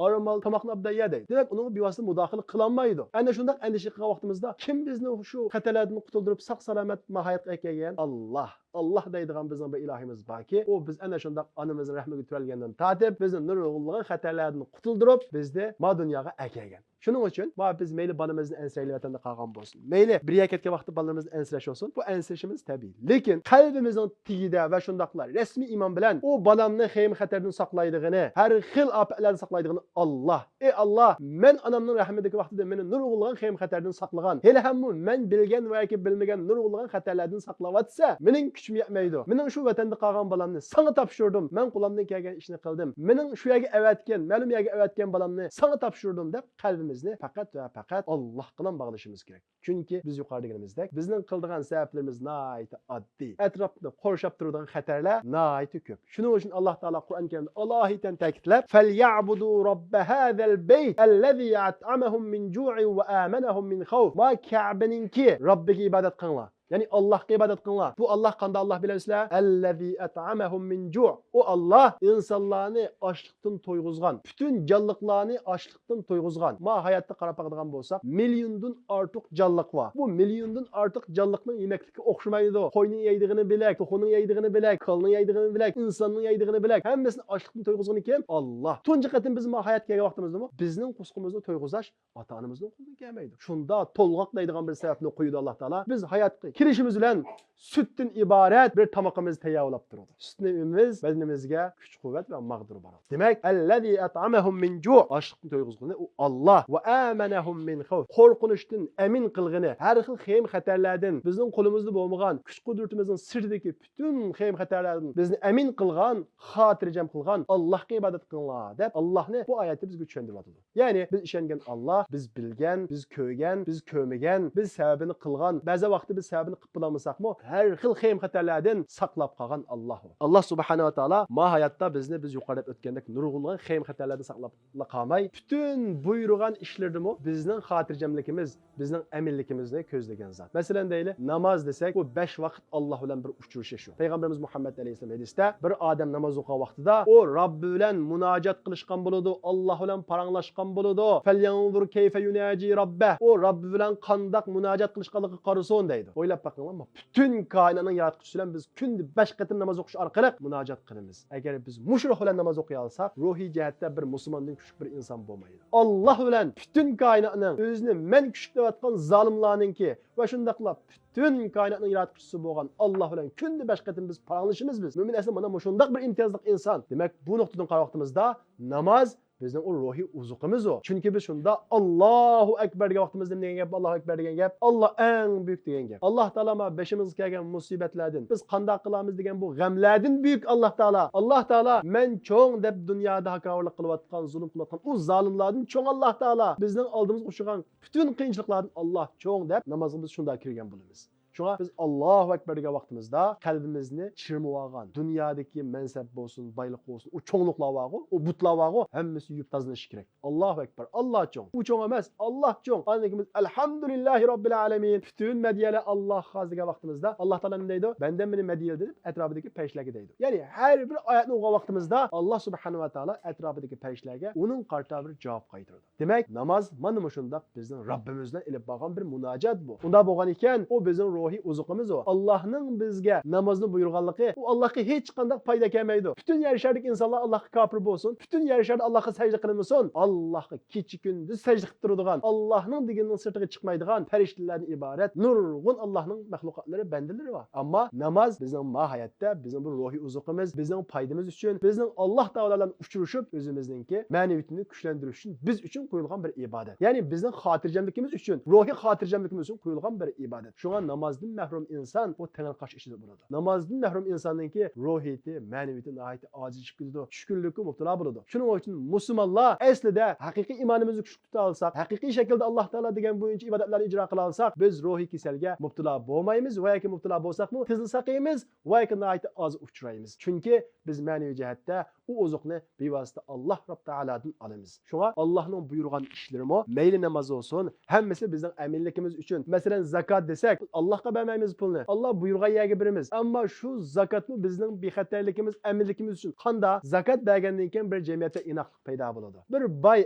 ئارام ئال، تاماقنى ئوبدان يە دەيدۇ. دېمەك، ئۇنىڭغا بىۋاسىتە مۇداخىلە قىلالمايدۇ. ئەنە شۇنداق ئەندىشە قىلغان ۋاقتىمىزدا، كىم بىزنى شۇ خەتەرلەردىن قۇتۇلدۇرۇپ، ساق سالامەت ما ھاياتقا ئەكەلگەن؟ ئاللا. ئاللا دەيدىغان بىزنىڭ بىر ئىلاھىمىز باركى، ئۇ بىز ئەنە شۇنداق ئانىمىزنىڭ رەھمىگە تۆرەلگەندىن تارتىپ، بىزنى نۇرغۇنلىغان خەتەرلەردىن قۇتۇلدۇرۇپ، بىزنى ما دۇنياغا ئەكەلگەن. شۇنىڭ ئۈچۈن، ما بىز مەيلى بالىمىزنى ئەنسىرەيلى، ۋەتەندە قالغان بولسۇن، مەيلى بىر يەرگە كەتكەن ۋاقىتتا بالىلىرىمىزنى ئەنسىرەش بولسۇن، بۇ ئەنسىرىشىمىز تەبىئىي. لېكىن قەلبىمىزنىڭ تېگىدە ۋە شۇنداقلا رەسمىي ئىمان بىلەن ئۇ بالامنى خەيم خەتەردىن ساقلايدىغىنى، ھەر خىل ئاپەتلەردىن ساقلايدىغىنى ئاللا. ئەي ئاللا، مەن ئانامنىڭ رەھمىدىكى ۋاقتىدا مېنى نۇرغۇنلىغان خەيم خەتەردىن ساقلىغان، ھېلىھەممۇ مەن بىلگەن ۋە ياكى بىلمىگەن نۇرغۇنلىغان خەتەرلەردىن ساقلاۋاتسا، مېنىڭ كۈچۈم يەتمەيدۇ. مېنىڭ شۇ ۋەتەندە قالغان بالامنى ساڭا تاپشۇردۇم. مەن قولۇمدىن كەلگەن ئىشنى قىلدىم. مېنىڭ شۇ يەرگە ئەۋەتكەن، مەلۇم يەرگە ئەۋەتكەن بالامنى ساڭا تاپشۇردۇم دەپ قەلبىمىزنى پەقەت ۋە پەقەت ئاللاھقىلا باغلىشىمىز كېرەك. چۈنكى بىز يۇقىرىدا دېگىنىمىزدەك، بىزنىڭ قىلىدىغان سەۋەبلىرىمىز ناھايىتى ئاددىي. ئەتراپنى قورشاپ تۇرىدىغان خەتەرلەر ناھايىتى كۆپ. شۇنىڭ ئۈچۈن ئاللا تائالا قۇرئان كەرىمدە ئالاھىدە تەكىتلەپ، فَلْيَعْبُدُوا رَبَّ هَذَا الْبَيْتِ الَّذِي أَطْعَمَهُم مِّن جُوعٍ وَآمَنَهُم مِّن خَوْفٍ. ما كەبىنىڭكى رەببىگە ئىبادەت قىلىڭلار. يەنى ئاللاھقا ئىبادەت قىلىڭلار. بۇ ئاللاھ قانداق ئاللاھ بىلەمسىلەر؟ الَّذِي أَطْعَمَهُم مِّن جُوعٍ. ئۇ ئاللاھ ئىنسانلارنى ئاچلىقتىن تويغۇزغان، پۈتۈن جانلىقلارنى ئاچلىقتىن تويغۇزغان. ما ھاياتتا قاراپ باقىدىغان بولساق، مىليوندىن ئارتۇق جانلىق بار. بۇ مىليوندىن ئارتۇق جانلىقنىڭ يېمەكلىكى ئوخشىمايدۇ. قوينىڭ يەيدىغىنى بۆلەك، توخۇنىڭ يەيدىغىنى بۆلەك، كالىنىڭ يەيدىغىنى بۆلەك، ئىنساننىڭ يەيدىغىنى بۆلەك. ھەممىسىنى ئاچلىقتىن تويغۇزغىنى كىم؟ ئاللاھ. تۇنجى قېتىم بىز ما ھاياتقا كەلگەن ۋاقتىمىزدىمۇ بىزنىڭ قورسىقىمىزنى تويغۇزاش ئاتا-ئانىمىزنىڭ قولىدىن كەلمەيدۇ. شۇنداق تولغاق دەيدىغان بىر سەۋەبنى قويىدۇ ئاللاھ تائالا. بىز ھاياتقا كېلىشىمىز بىلەن سۈتتىن ئىبارەت بىر تامىقىمىز تەييار بولاپ تۇرىدۇ. سۈتنى ئىچىمىز، بەدىنىمىزگە كۈچ-قۇۋۋەت ۋە ماغدۇر بارىدۇ. دېمەك، الَّذِي أَطْعَمَهُم مِّن جُوعٍ، ئاچلىقتىن تويغۇزغىنى ئۇ ئاللاھ. وَآمَنَهُم مِّن خَوْفٍ، قورقۇنچتىن ئەمىن قىلغىنى، ھەر خىل خەيم-خەتەرلەردىن، بىزنىڭ قولىمىزدا بولمىغان، كۈچ-قۇدرىتىمىزنىڭ سىرتىدىكى پۈتۈن خەيم-خەتەرلەردىن بىزنى ئەمىن قىلغان، خاتىرجەم قىلغان ئاللاھقا ئىبادەت قىلىڭلار دەپ، ئاللاھنى بۇ ئايەتتە بىزگە چۈشەندۈرۈۋاتىدۇ. يەنى بىز ئىشەنگەن ئاللاھ، بىز بىلگەن، بىز كۆرگەن، بىز كۆرمىگەن، بىز سەۋەبىنى قىلغان، بەزى ۋاقىتتا بىز سەۋەبىنى قىلىپ بولالمىساقمۇ، ھەر خىل خەيم-خەتەرلەردىن ساقلاپ قالغان ئاللاھ ئۇ. ئاللاھ سۇبھانەھۇ ۋە تائالا ما ھاياتتا بىزنى، بىز يۇقىرىدا دەپ ئۆتكەندەك، نۇرغۇنلىغان خەيم-خەتەرلەردىن ساقلاپلا قالماي، پۈتۈن بۇيرۇغان ئىشلىرىدىمۇ بىزنىڭ خاتىرجەملىكىمىز، بىزنىڭ ئەمىنلىكىمىزنى كۆزلىگەن زات. مەسىلەن دەيلى، ناماز دېسەك، بۇ بەش ۋاقىت ئاللاھ بىلەن بىر ئۇچرىشىش ئۇ. پەيغەمبىرىمىز مۇھەممەد ئەلەيھىسسالام ھەدىستە، بىر ئادەم ناماز ئوقۇغان ۋاقتىدا ئۇ رەببى بىلەن مۇناجات قىلىشقان بولىدۇ، ئاللاھ بىلەن پاراڭلاشقان بولىدۇ. فَلْيَنْظُرْ كَيْفَ يُنَاجِي رَبَّهُ. ئۇ رەببى بىلەن قانداق مۇناجات قىلىشقانلىقىغا قارىسۇن دەيدۇ. ئويلاپ بېقىڭلار، پۈتۈن كائىناتنىڭ ياراتقۇچىسى بىلەن بىز كۈندە بەش قېتىم ناماز ئوقۇش ئارقىلىق مۇناجات قىلىمىز. ئەگەر بىز مۇشۇ روھ بىلەن ناماز ئوقۇيالىساق، روھىي جەھەتتە بىر مۇسۇلماندىن كۈچلۈك بىر ئىنسان بولمايدۇ. ئاللاھ بىلەن پۈتۈن كائىناتنىڭ، ئۆزىنى مەن كۈچلۈك دەۋاتقان زالىملارنىڭكى ۋە شۇنداقلا پۈتۈن كائىناتنىڭ ياراتقۇچىسى بولغان ئاللاھ بىلەن كۈندە بەش قېتىم بىز پاراڭلىشىمىز بىز. مۆمىن ئەسلى مانا مۇشۇنداق بىر ئىمتىيازلىق ئىنسان. دېمەك، بۇ نۇقتىدىن قارىغان ۋاقتىمىزدا ناماز بىزنىڭ ئۇ روھىي ئوزۇقىمىز ئۇ. چۈنكى بىز شۇنداق ئاللاھۇ ئەكبەر دېگەن ۋاقتىمىزدا نېمە دېگەن گەپ؟ ئاللاھۇ ئەكبەر دېگەن گەپ، ئاللاھ ئەڭ بۈيۈك دېگەن گەپ. ئاللاھ تائالا ما بېشىمىزغا كەلگەن مۇسىبەتلەردىن، بىز قانداق قىلارمىز دېگەن بۇ غەملەردىن بۈيۈك ئاللاھ تائالا. ئاللاھ تائالا مەن چوڭ دەپ دۇنيادا ھاكاۋۇرلۇق قىلىۋاتقان، زۇلۇم قىلىۋاتقان ئۇ زالىملاردىن چوڭ ئاللاھ تائالا. بىزنىڭ ئالدىمىزغا ئۇچرىغان پۈتۈن قىيىنچىلىقلاردىن ئاللاھ چوڭ دەپ نامازغا بىز شۇنداق كىرگەن بولىمىز. شۇڭا بىز ئاللاھۇ ئەكبەر دېگەن ۋاقتىمىزدا قەلبىمىزنى چىرمىۋالغان دۇنيادىكى مەنسەپ بولسۇن، بايلىق بولسۇن، ئۇ چوڭلۇقلار بارغۇ، ئۇ بۇتلار بارغۇ، ھەممىسى يۇيۇپ تازىلىنىشى كېرەك. ئاللاھۇ ئەكبەر، ئاللا چوڭ. ئۇ چوڭ ئەمەس، ئاللا چوڭ. ئاندىن كېيىن بىز ئەلھەمدۇلىللاھى راببىل ئالەمىن. پۈتۈن مەدھىيەلەر ئاللاغا خاس دېگەن ۋاقتىمىزدا ئاللا تائالا نېمە دەيدۇ؟ بەندەم مېنى مەدھىيەلىدى دەپ ئەتراپىدىكى پەرىشتىلەرگە دەيدۇ. يەنى ھەر بىر ئايەتنى ئوقۇغان ۋاقتىمىزدا ئاللا سۇبھانەھۇ ۋە تائالا ئەتراپىدىكى پەرىشتىلەرگە ئۇنىڭ قارىتا بىر جاۋاب قايتۇرىدۇ. دېمەك، ناماز مانا مۇشۇنداق بىزنىڭ رەببىمىز بىلەن ئېلىپ بارغان بىر مۇناجات بۇ. ئۇنداق بولغان ئىكەن، ئۇ بىزنىڭ روھىي ئوزۇقىمىز ئۇ. ئاللاھنىڭ بىزگە نامازنى بۇيرۇغانلىقى، ئۇ ئاللاھقا ھېچقانداق پايدا ئەكەلمەيدۇ. پۈتۈن يەر شارىدىكى ئىنسانلار ئاللاھقا كاپىر بولسۇن، پۈتۈن يەر شارىدا ئاللاھقا سەجدە قىلمىسۇن، ئاللاھقا كېچە كۈندۈز سەجدە قىلىپ تۇرىدىغان، ئاللاھنىڭ دېگىنىنىڭ سىرتىغا چىقمايدىغان پەرىشتىلەردىن ئىبارەت نۇرغۇن ئاللاھنىڭ مەخلۇقاتلىرى، بەندىلىرى بار. ئەمما ناماز بىزنىڭ ماھىيەتتە بىزنىڭ بۇ روھىي ئوزۇقىمىز، بىزنىڭ پايدىمىز ئۈچۈن، بىزنىڭ ئاللاھ تائالا بىلەن ئۇچرىشىپ، ئۆزىمىزنىڭكى مەنىۋىيىتىنى كۈچلەندۈرۈش ئۈچۈن بىز ئۈچۈن قويۇلغان بىر ئىبادەت. يەنى بىزنىڭ خاتىرجەملىكىمىز ئۈچۈن، روھىي خاتىرجەملىكىمىز ئۈچۈن قويۇلغان بىر ئىبادەت. شۇڭا نامازدىن مەھرۇم ئىنسان بۇ تەڭرىقاش ئىچىدە بولىدۇ. نامازدىن مەھرۇم ئىنساننىڭكى روھىيىتى، مەنىۋىيىتى ناھايىتى ئاجىزلىشىپ كېتىدۇ، چۈشكۈنلۈككە مۇپتىلا بولىدۇ. شۇنىڭ ئۈچۈن مۇسۇلمانلار ئەسلىدە ھەقىقىي ئىمانىمىزنى كۈچلۈك تۇتالىساق، ھەقىقىي شەكىلدە ئاللاھ تائالا دېگەن بويىچە ئىبادەتلەرنى ئىجرا قىلالىساق، بىز روھىي كېسەلگە مۇپتىلا بولمايمىز ۋە ياكى مۇپتىلا بولساقمۇ تېزلا ساقىيىمىز ۋە ياكى ناھايىتى ئاز ئۇچرايمىز. چۈنكى بىز مەنىۋى جەھەتتە ئۇ ئوزۇقنى بىۋاسىتە ئاللاھ رەب تائالادىن ئالىمىز. شۇڭا ئاللاھنىڭ بۇيرۇغان ئىشلىرىمۇ، مەيلى ناماز بولسۇن، ھەممىسى بىزنىڭ ئەمىنلىكىمىز ئۈچۈن. مەسىلەن، زاكات دېسەك، ئاللاھقا بەرمەيمىز پۇلنى، ئاللاھ بۇيرۇغان يەرگە بېرىمىز. ئەمما شۇ زاكاتمۇ بىزنىڭ بىخەتەرلىكىمىز، ئەمىنلىكىمىز ئۈچۈن. قانداق؟ زاكات بەرگەندىن كېيىن بىر جەمئىيەتتە ئىناقلىق پەيدا بولىدۇ. بىر باي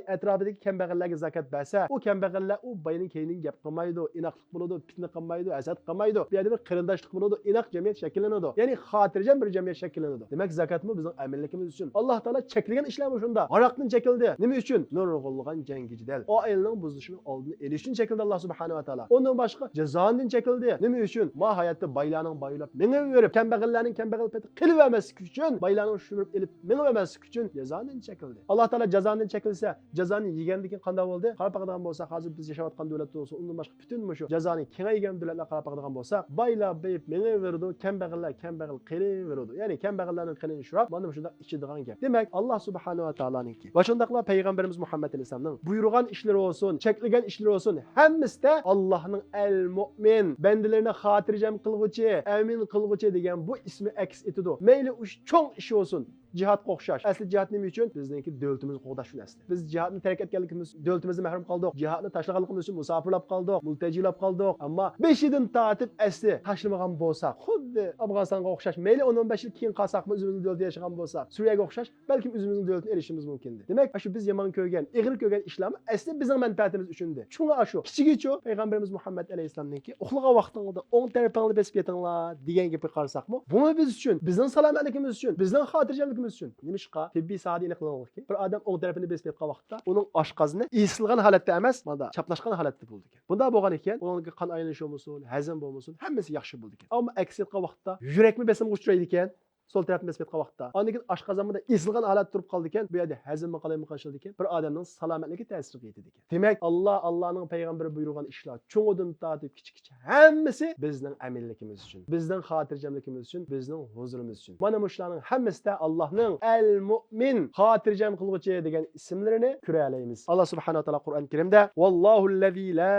ئەتراپىدىكى كەمبەغەللەرگە زاكات بەرسە، ئۇ كەمبەغەللەر ئۇ باينىڭ كەينىدىن گەپ قىلمايدۇ، ئىناقلىق بولىدۇ، پىتنە قىلمايدۇ، ھەسەت قىلمايدۇ. بۇ يەردە بىر قېرىنداشلىق بولىدۇ، ئىناق جەمئىيەت شەكىللىنىدۇ. يەنى خاتىرجەم بىر جەمئىيەت شەكىللىنىدۇ. دېمەك، زاكاتمۇ بىزنىڭ ئەمىنلىكىمىز ئۈچۈن. ئاللاھ تائالا چەكلىگەن ئىشلارمۇ شۇنداق. ھاراقتىن چەكلىدى. نېمە ئۈچۈن؟ نۇرغۇنلىغان جەڭگى جېدەل، ئائىلىنىڭ بۇزۇلۇشىنىڭ ئالدىنى ئېلىش ئۈچۈن چەكلىدى ئاللاھ سۇبھانەھۇ ۋە تائالا. ئۇندىن باشقا جازادىن چەكلىدى. نېمە ئۈچۈن؟ ماھىيەتتە بايلارنىڭ بايلاپ مېڭىۋېرىپ، كەمبەغەللەرنىڭ كەمبەغەل پېتى قىلىۋەرمەسلىكى ئۈچۈن، بايلارنىڭ شۈمۈرۈپ ئېلىپ مېڭىۋەرمەسلىكى ئۈچۈن جازادىن چەكلىدى. ئاللاھ تائالا جازادىن چەكلىسە، جازانى يېگەندىن كېيىن قانداق بولدى؟ قاراپ باقىدىغان بولساق، ھازىر بىز ياشاۋاتقان دۆلەتتە بولسۇن، ئۇندىن باشقا پۈتۈن مۇشۇ جازانى كېڭەيگەن دۆلەتلەرگە قاراپ باقىدىغان بولساق، بايلار بېيىپ مېڭىۋېرىدۇ، كەمبەغەللەر كەمبەغەل قېلىۋېرىدۇ. يەنى كەمبەغەللەرنىڭ قېنىنى شوراپ، مانا مۇشۇنداق ئىچىدىغان گەپ. دېمەك، ئاللاھ سۇبھانەھۇ ۋە تائالانىڭكى ۋە شۇنداقلا پەيغەمبىرىمىز مۇھەممەد ئەلەيھىسسالامنىڭ بۇيرۇغان ئىشلىرى بولسۇن، چەكلىگەن ئىشلىرى بولسۇن، ھەممىسىدە ئاللاھنىڭ ئەل مۇئمىن، بەندىلىرىنى خاتىرجەم قىلغۇچى، ئەمىن قىلغۇچى دېگەن بۇ ئىسمى ئەكس ئېتىدۇ. مەيلى ئۇ چوڭ ئىش بولسۇن، جىھادقا ئوخشاش. ئەسلى جىھاد نېمە ئۈچۈن؟ بىزنىڭكى دۆلىتىمىزنى قوغداش ئۈچۈن ئەسلى. بىز جىھادنى تەرك ئەتكەنلىكىمىز، دۆلىتىمىزدىن مەھرۇم قالدۇق. جىھادنى تاشلىغانلىقىمىز ئۈچۈن مۇساپىرلاپ قالدۇق، مۇلتەجىلاپ قالدۇق. ئەمما بېشىدىن تارتىپ ئەسلى تاشلىمىغان بولساق، خۇددى ئافغانىستانغا ئوخشاش، مەيلى ئون، ئون بەش يىل كېيىن قالساقمۇ، ئۆزىمىزنىڭ دۆلىتىدە ياشىغان بولساق، سۈرىيەگە ئوخشاش، بەلكىم ئۆزىمىزنىڭ دۆلىتىنى ئېلىشىمىز مۇمكىندى. دېمەك، ئاشۇ بىز يامان كۆرگەن، ئېغىر كۆرگەن ئىشلارمۇ ئەسلى بىزنىڭ مەنپەئەتىمىز ئۈچۈندى. شۇڭا ئاشۇ كىچىكىچۇ پەيغەمبىرىمىز مۇھەممەد ئەلەيھىسسالامنىڭكى ئۇخلىغان ۋاقتىڭىزدا ئوڭ تەرىپىڭلارنى بېسىپ يېتىڭلار دېگەن گېپىگە قارىساقمۇ، بۇمۇ بىز ئۈچۈن، بىزنىڭ سالامەتلىكىمىز ئۈچۈن، بىزنىڭ خاتىرجەملىكىمىز ئۈچۈن. نېمىشقا؟ تېببىي ساھەدە ئېنىقلىنىدۇكى، بىر ئادەم ئوڭ تەرىپىنى بېسىپ ياتقان ۋاقىتتا ئۇنىڭ ئاشقازىنى ئېسىلغان ھالەتتە ئەمەس، مانا چاپلاشقان ھالەتتە بولىدىكەن. بۇنداق بولغان ئىكەن، ئۇنىڭدىكى قان ئايلىنىشى بولمىسۇن، ھەزىم بولمىسۇن، ھەممىسى ياخشى بولىدىكەن. ئەمما ئەكسىگە ياتقان ۋاقىتتا يۈرەكمۇ بېسىمغا ئۇچرايدىكەن. سول تەرەپنى بېسىپ ياتقان ۋاقىتتا. ئاندىن كېيىن ئاشقازان مۇنداق ئېسىلغان ھالەتتە تۇرۇپ قالىدىكەن. بۇ يەردە ھەزىممۇ قالايمىقانچىلىدىكەن. بىر ئادەمنىڭ سالامەتلىكى تەسىرگە يېتىدىكەن. دېمەك، ئاللا، ئاللانىڭ پەيغەمبىرى بۇيرۇغان ئىشلار، چوڭىدىن تارتىپ كىچىكىچە ھەممىسى بىزنىڭ ئەمىنلىكىمىز ئۈچۈن، بىزنىڭ خاتىرجەملىكىمىز ئۈچۈن، بىزنىڭ ھۇزۇرىمىز ئۈچۈن. مانا مۇشۇلارنىڭ ھەممىسىدە ئاللانىڭ ئەل مۇئمىن، خاتىرجەم قىلغۇچى دېگەن ئىسىملىرىنى كۆرەلەيمىز. ئاللا سۇبھانەھۇ ۋە تائالا قۇرئان كەرىمدە، ۋاللاھۇللەزى لا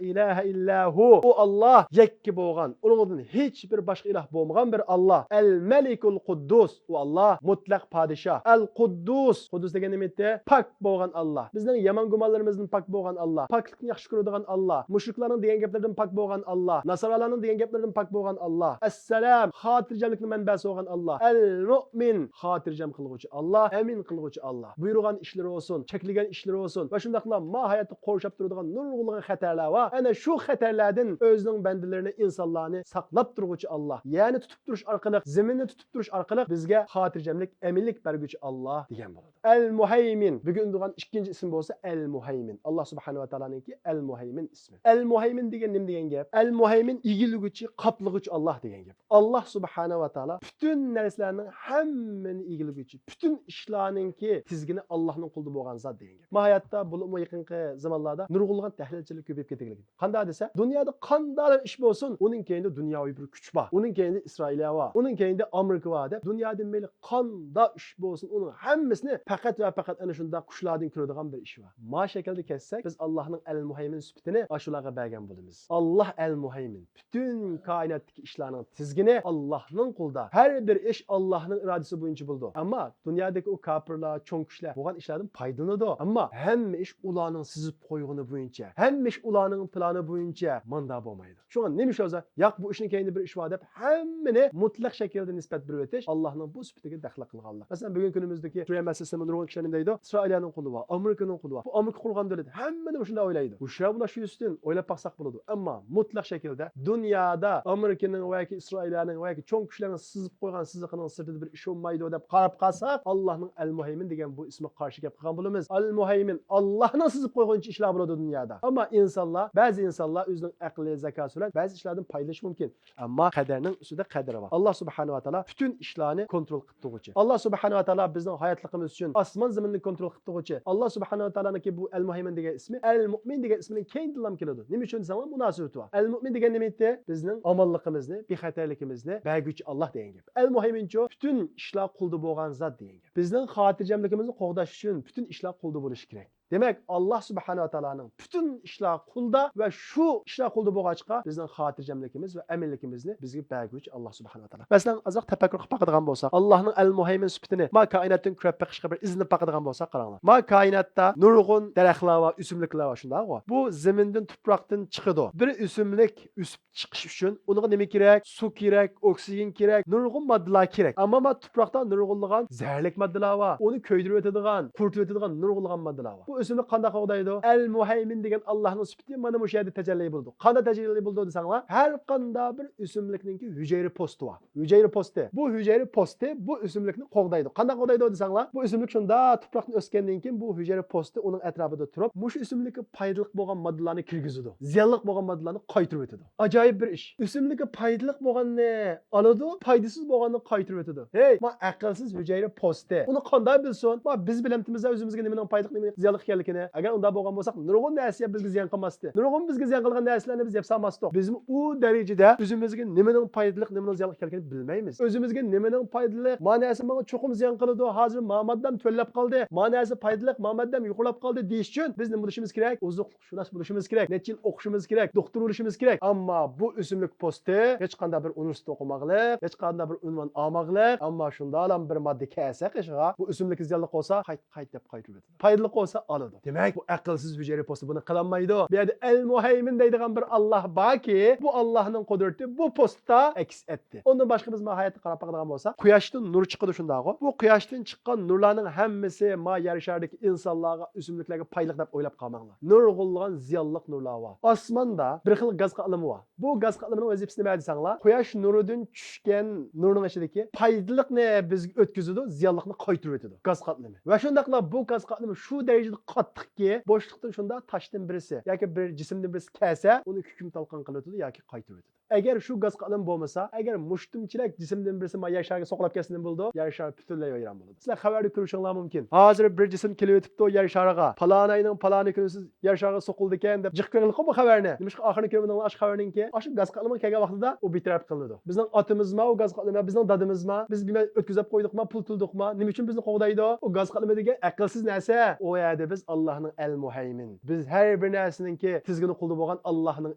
ئىلاھە ئىللا ھۇ، ئۇ ئاللا يەككە بولغان، ئۇنىڭدىن ھېچ بىر باشقا ئىلاھ بولمىغان بىر ئاللا. ئەل مەلىكۇل قۇددۇس، ئۇ ئاللا مۇتلەق پادىشاھ. ئەل قۇددۇس، قۇددۇس دېگەن نېمە ئىدى؟ پاك بولغان ئاللا. بىزنىڭ يامان گۇمانلىرىمىزدىن پاك بولغان ئاللا. پاكلىقنى ياخشى كۆرىدىغان ئاللا. مۇشرىكلارنىڭ دېگەن گەپلىرىدىن پاك بولغان ئاللا. ناسارالارنىڭ دېگەن گەپلىرىدىن پاك بولغان ئاللا. ئەسسالام، خاتىرجەملىكنىڭ مەنبەسى بولغان ئاللا. ئەل مۇئمىن، خاتىرجەم قىلغۇچى ئاللا، ئەمىن قىلغۇچى ئاللا. بۇيرۇغان ئىشلىرى بولسۇن، چەكلىگەن ئىشلىرى بولسۇن ۋە شۇنداقلا ما ھاياتتا قورشاپ تۇرىدىغان نۇرغۇنلىغان خەتەرلەر بار. ئەنە شۇ خەتەرلەردىن ئۆزىنىڭ بەندىلىرىنى، ئىنسانلارنى ساقلاپ تۇرغۇچى ئاللا. يەرنى تۇتۇپ تۇرۇش ئارقىلىق، زېمىننى تۇتۇپ تۇرۇش ئارقىلىق بىزگە خاتىرجەملىك، ئەمىنلىك بەرگۈچى ئاللا دېگەن بولىدۇ. ئەل مۇھەيمىن. بۈگۈن ئۇنىڭ ئىككىنچى ئىسمى بولسا ئەل مۇھەيمىن. ئاللا سۇبھانەھۇ ۋە تائالانىڭكى ئەل مۇھەيمىن ئىسمى. ئەل مۇھەيمىن دېگەن نېمە دېگەن گەپ؟ ئەل مۇھەيمىن ئىگىلىگۈچى، قاپلىغۇچى ئاللا دېگەن گەپ. ئاللا سۇبھانەھۇ ۋە تائالا پۈتۈن نەرسىلەرنىڭ ھەممىنى ئىگىلىگۈچى، پۈتۈن ئىشلارنىڭكى تىزگىنى ئاللانىڭ قولىدا بولغان زات دېگەن گەپ. ما ھاياتتا، بولۇپمۇ يېقىنقى زامانلاردا نۇرغۇنلىغان تەھلىلچىلەر كۆپىيىپ كېتىۋاتىدۇ. قانداق دېسە، دۇنيادا قانداقلا ئىش بولسۇن، ئۇنىڭ كەينىدە دۇنياۋى بىر كۈچ بار. ئۇنىڭ كەينىدە ئىسرائىلىيە بار. ئۇنىڭ كەينىدە ئامېرىكا بار دەپ، دۇنيادا مەيلى قانداق ئىش بولسۇن، ئۇنىڭ ھەممىسىنى پەقەت ۋە پەقەت ئەنە شۇنداق قۇشلاردىن كۆرىدىغان بىر ئىش بار. ما شەكىلدە كەتسەك، بىز ئاللاھنىڭ ئەل مۇھەيمىن سۈپىتىنى ئاشۇلارغا بەرگەن بولىمىز. ئاللاھ ئەل مۇھەيمىن، پۈتۈن كائىناتتىكى ئىشلارنىڭ تىزگىنى ئاللاھنىڭ قولىدا. ھەر بىر ئىش ئاللاھنىڭ ئىرادىسى بويىچە بولىدۇ. ئەمما دۇنيادىكى ئۇ كاپىرلار، چوڭ كىشىلەر بولغان ئىشلاردىن پايدىلىنىدۇ. ئەمما ھەممە ئىش ئۇلارنىڭ سىزىپ قويغىنى بويىچە، ھەممە ئىش ئۇلارنىڭ پىلانى بويىچە ماندا بولمايدۇ. شۇڭا نېمە ئىش بولسا، ياق، بۇ ئىشنىڭ كەينىدە بىر ئىش بار دەپ، ھەممىنى مۇتلەق شەكىلدە نىسبەت بېرىۋېتىش ئاللاھنىڭ بۇ سۈپىتىگە دەخلى قىلغانلىق. مەسىلەن، بۈگۈنكى كۈنىمىزدىكى سۈرىيە مەسىلىسىدە نۇرغۇن كىشىلەر نېمە دەيدۇ؟ ئىسرائىلىيەنىڭ قولى بار، ئامېرىكىنىڭ قولى بار. بۇ ئامېرىكا قۇرغان دۆلەت، ھەممىدىن شۇنداق ئويلايدۇ. ھوشيار بولۇش يۈزىسىدىن ئويلاپ باقساق بولىدۇ. ئەمما مۇتلەق شەكىلدە دۇنيادا ئامېرىكىنىڭ ۋە ياكى ئىسرائىلىيەنىڭ ۋە ياكى چوڭ كۈچلەرنىڭ سىزىپ قويغان سىزىقىنىڭ سىرتىدا بىر ئىش بولمايدۇ دەپ قاراپ قالساق، ئاللاھنىڭ ئەل مۇھەيمىن دېگەن بۇ ئىسمىغا قارشى گەپ قىلغان بولىمىز. ئەل مۇھەيمىن ئاللاھنىڭ سىزىپ قويغىنىچە ئىشلار بولىدۇ دۇنيادا. ئەمما ئىنسانلار، بەزى ئىنسانلار ئۆزىنىڭ ئەقلى، زاكاسى بىلەن بەزى ئىشلاردىن پايدىلىنىشى مۇمكىن. ئەمما قەدەرنىڭ ئۈستىدە قەدىر بار. ئاللاھ سۇبھانەھۇ ۋە تائالا پۈتۈن ئىشلارنى كونترول قىلىپ تۇرغۇچى. ئاللاھ سۇبھانەھۇ ۋە تائالا بىزنىڭ ھاياتلىقىمىز ئۈچۈن ئاسمان زېمىننى كونترول قىلىپ تۇرغۇچى. ئاللاھ سۇبھانەھۇ ۋە تائالانىڭكى بۇ ئەل مۇھەيمىن دېگەن ئىسمى ئەل مۇئمىن دېگەن ئىسمىنىڭ كەينىدىنلا كېلىدۇ. نېمە ئۈچۈن دېسەڭلار، مۇناسىۋىتى بار. ئەل مۇئمىن دېگەن نېمە ئىدى؟ بىزنىڭ ئامانلىقىمىزنى، بىخەتەرلىكىمىزنى بەرگۈچى ئاللاھ دېگەن گەپ. ئەل مۇھەيمىنچۇ؟ پۈتۈن ئىشلار قولدا بولغان زات دېگەن گەپ. بىزنىڭ خاتىرجەملىكىمىزنى قوغداش ئۈچۈن پۈتۈن ئىشلار قولدا بولۇشى كېرەك. دېمەك، ئاللاھ سۇبھانەھۇ ۋە تائالانىڭ پۈتۈن ئىشلار قولدا ۋە شۇ ئىشلار قولدا بولغاچقا، بىزنىڭ خاتىرجەملىكىمىز ۋە ئەمىنلىكىمىزنى بىزگە بەرگۈچى ئاللاھ سۇبھانەھۇ ۋە تائالا. مەسىلەن، ئازراق تەپەككۇر قىلىپ باقىدىغان بولساق، ئاللاھنىڭ ئەل مۇھەيمىن سۈپىتىنى ما كائىناتتىن كۆرۈپ بېقىشقا بىر ئىزدىنىپ باقىدىغان بولساق، قاراڭلار. ما كائىناتتا نۇرغۇن دەرەخلەر بار، ئۆسۈملۈكلەر بار، شۇنداقغۇ؟ بۇ زېمىندىن، تۇپراقتىن چىقىدۇ. بىر ئۆسۈملۈك ئۆسۈپ چىقىش ئۈچۈن ئۇنىڭغا نېمە كېرەك؟ سۇ كېرەك، ئوكسىگېن كېرەك، نۇرغۇن ماددىلار كېرەك. ئەمما ما تۇپراقتا نۇرغۇنلىغان زەھەرلىك ماددىلار بار. ئۇنى كۆيدۈرۈۋېتىدىغان، قۇرۇتۇۋېتىدىغان نۇرغۇنلىغان ماددىلار بار. بۇ ئۆسۈملۈك قانداق قوغدايدۇ؟ ئەل مۇھەيمىن دېگەن ئاللاھنىڭ سۈپىتى مانا مۇشۇ يەردە تەجەللى بولىدۇ. قانداق تەجەللى بولىدۇ دېسەڭلار، ھەر قانداق بىر ئۆسۈملۈكنىڭكى ھۈجەيرە پوستى بار. ھۈجەيرە پوستى. بۇ ھۈجەيرە پوستى بۇ ئۆسۈملۈكنى قوغدايدۇ. قانداق قوغدايدۇ دېسەڭلار، بۇ ئۆسۈملۈك شۇنداق تۇپراقتىن ئۆسكەندىن كېيىن بۇ ھۈجەيرە پوستى ئۇنىڭ ئەتراپىدا تۇرۇپ، مۇشۇ ئۆسۈملۈككە پايدىلىق بولغان ماددىلارنى كىرگۈزىدۇ. زىيانلىق بولغان ماددىلارنى قايتۇرۇۋېتىدۇ. ئاجايىپ بىر ئىش. ئۆسۈملۈككە پايدىلىق بولغاننى ئالىدۇ، پايدىسىز بولغاننى قايتۇرۇۋېتىدۇ. ھەي، ما ئەقىلسىز ھۈجەيرە پوستى. ئۇنى قانداق بىلسۇن؟ ما بىز بىلەمتىمىز ئۆزىمىزگە نېمىنىڭ پايدىلىق، نېمىنىڭ زىيانلىق ئىكەنلىكىنى. ئەگەر ئۇنداق بولغان بولساق، نۇرغۇن نەرسە بىزگە زىيان قىلماستى. نۇرغۇن بىزگە زىيان قىلغان نەرسىلەرنى بىز يەپ سالماستۇق. بىزمۇ ئۇ دەرىجىدە ئۆزىمىزگە نېمىنىڭ پايدىلىق، نېمىنىڭ زىيانلىق ئىكەنلىكىنى بىلمەيمىز. ئۆزىمىزگە نېمىنىڭ پايدىلىق، ما نەرسە ماڭا چوقۇم زىيان قىلىدۇ، ھازىر ما ماددام تۆۋەنلەپ قالدى، ما نەرسە پايدىلىق، ما ماددام يۇقىرىلاپ قالدى دېيىش ئۈچۈن بىز نېمە بولۇشىمىز كېرەك؟ ئوزۇقلۇق شۇناس بولۇشىمىز كېرەك، نەچچە يىل ئوقۇشىمىز كېرەك، دوختۇر بولۇشىمىز كېرەك. ئەمما بۇ ئۆسۈملۈك پوستى ھېچقانداق بىر ئۇنىۋېرسىتېت ئوقۇماقلىق، ھېچقانداق بىر ئۇنۋان ئالماقلىق، ئەمما شۇنداقلا بىر ماددا كەلسە قېشىغا، بۇ ئۆسۈملۈككە زىيانلىق بولسا، قايت، قايت دەپ قايتۇرۇۋېتىدۇ. پايدىلىق بولسا ئالىدۇ. دېمەك، بۇ ئەقىلسىز ھۈجەيرە پوستى بۇنى قىلالمايدۇ. بۇ يەردە ئەل مۇھەيمىن دەيدىغان بىر ئاللاھ باركى، بۇ ئاللاھنىڭ قۇدرىتى بۇ پوستتا ئەكس ئەتتى. ئۇندىن باشقا بىز ما ھاياتقا قاراپ باقىدىغان بولساق، قۇياشتىن نۇر چىقىدۇ، شۇنداقغۇ؟ بۇ قۇياشتىن چىققان نۇرلارنىڭ ھەممىسى ما يەر شارىدىكى ئىنسانلارغا، ئۆسۈملۈكلەرگە پايدىلىق دەپ ئويلاپ قالماڭلار. نۇرغۇنلىغان زىيانلىق نۇرلار بار. ئاسماندا بىر خىل گاز قاتلىمى بار. بۇ گاز قاتلىمىنىڭ ۋەزىپىسى نېمە دېسەڭلار، قۇياش نۇرىدىن چۈشكەن نۇرنىڭ ئىچىدىكى پايدىلىقنى بىزگە ئۆتكۈزىدۇ، زىيانلىقنى قايتۇرۇۋېتىدۇ. گاز قاتلىمى. ۋە شۇنداقلا بۇ گاز قاتلىمى شۇ دەرىجىدە قاتتىقكى، بوشلۇقتىن شۇنداق تاشتىن بىرسى ياكى بىر جىسىمدىن بىرسى كەلسە، ئۇنى كۈكۈم تالقان قىلىۋېتىدۇ ياكى قايتۇرۇۋېتىدۇ. ئەگەر شۇ گاز قاتلىمى بولمىسا، ئەگەر مۇشتۇمچىلىك جىسىمدىن بىرسى ما يەر شارىغا سوقۇلاپ كەتسە نېمە بولىدۇ؟ يەر شارى پۈتۈنلەي ۋەيران بولىدۇ. سىلەر خەۋەردە كۆرۈشۈڭلار مۇمكىن. ھازىر بىر جىسىم كېلىۋېتىپتۇ يەر شارىغا. پالانى ئاينىڭ پالانى كۈنى سىز يەر شارىغا سوقۇلىدىكەن دەپ جىق كۆرگەنلىكقۇ بۇ خەۋەرنى. نېمىشقا ئاخىرىنى كۆرمىدىڭلار ئاشۇ خەۋەرنىڭكى؟ ئاشۇ گاز قاتلىمىغا كەلگەن ۋاقتىدا ئۇ بىتەرەپ قىلىنىدۇ. بىزنىڭ ئاتىمىزما ئۇ گاز قاتلىمى، بىزنىڭ دادىمىزما؟ بىز بىمە ئۆتكۈزۈپ قويدۇقما، پۇل تۆلىدۇقما؟ نېمە ئۈچۈن بىزنى قوغدايدۇ؟ ئۇ گاز قاتلىمى دېگەن ئەقىلسىز نەرسە. ئۇ يەردە بىز ئاللاھنىڭ ئەل مۇھەيمىن، بىز ھەر بىر نەرسىنىڭكى تىزگىنى قولدا بولغان ئاللاھنىڭ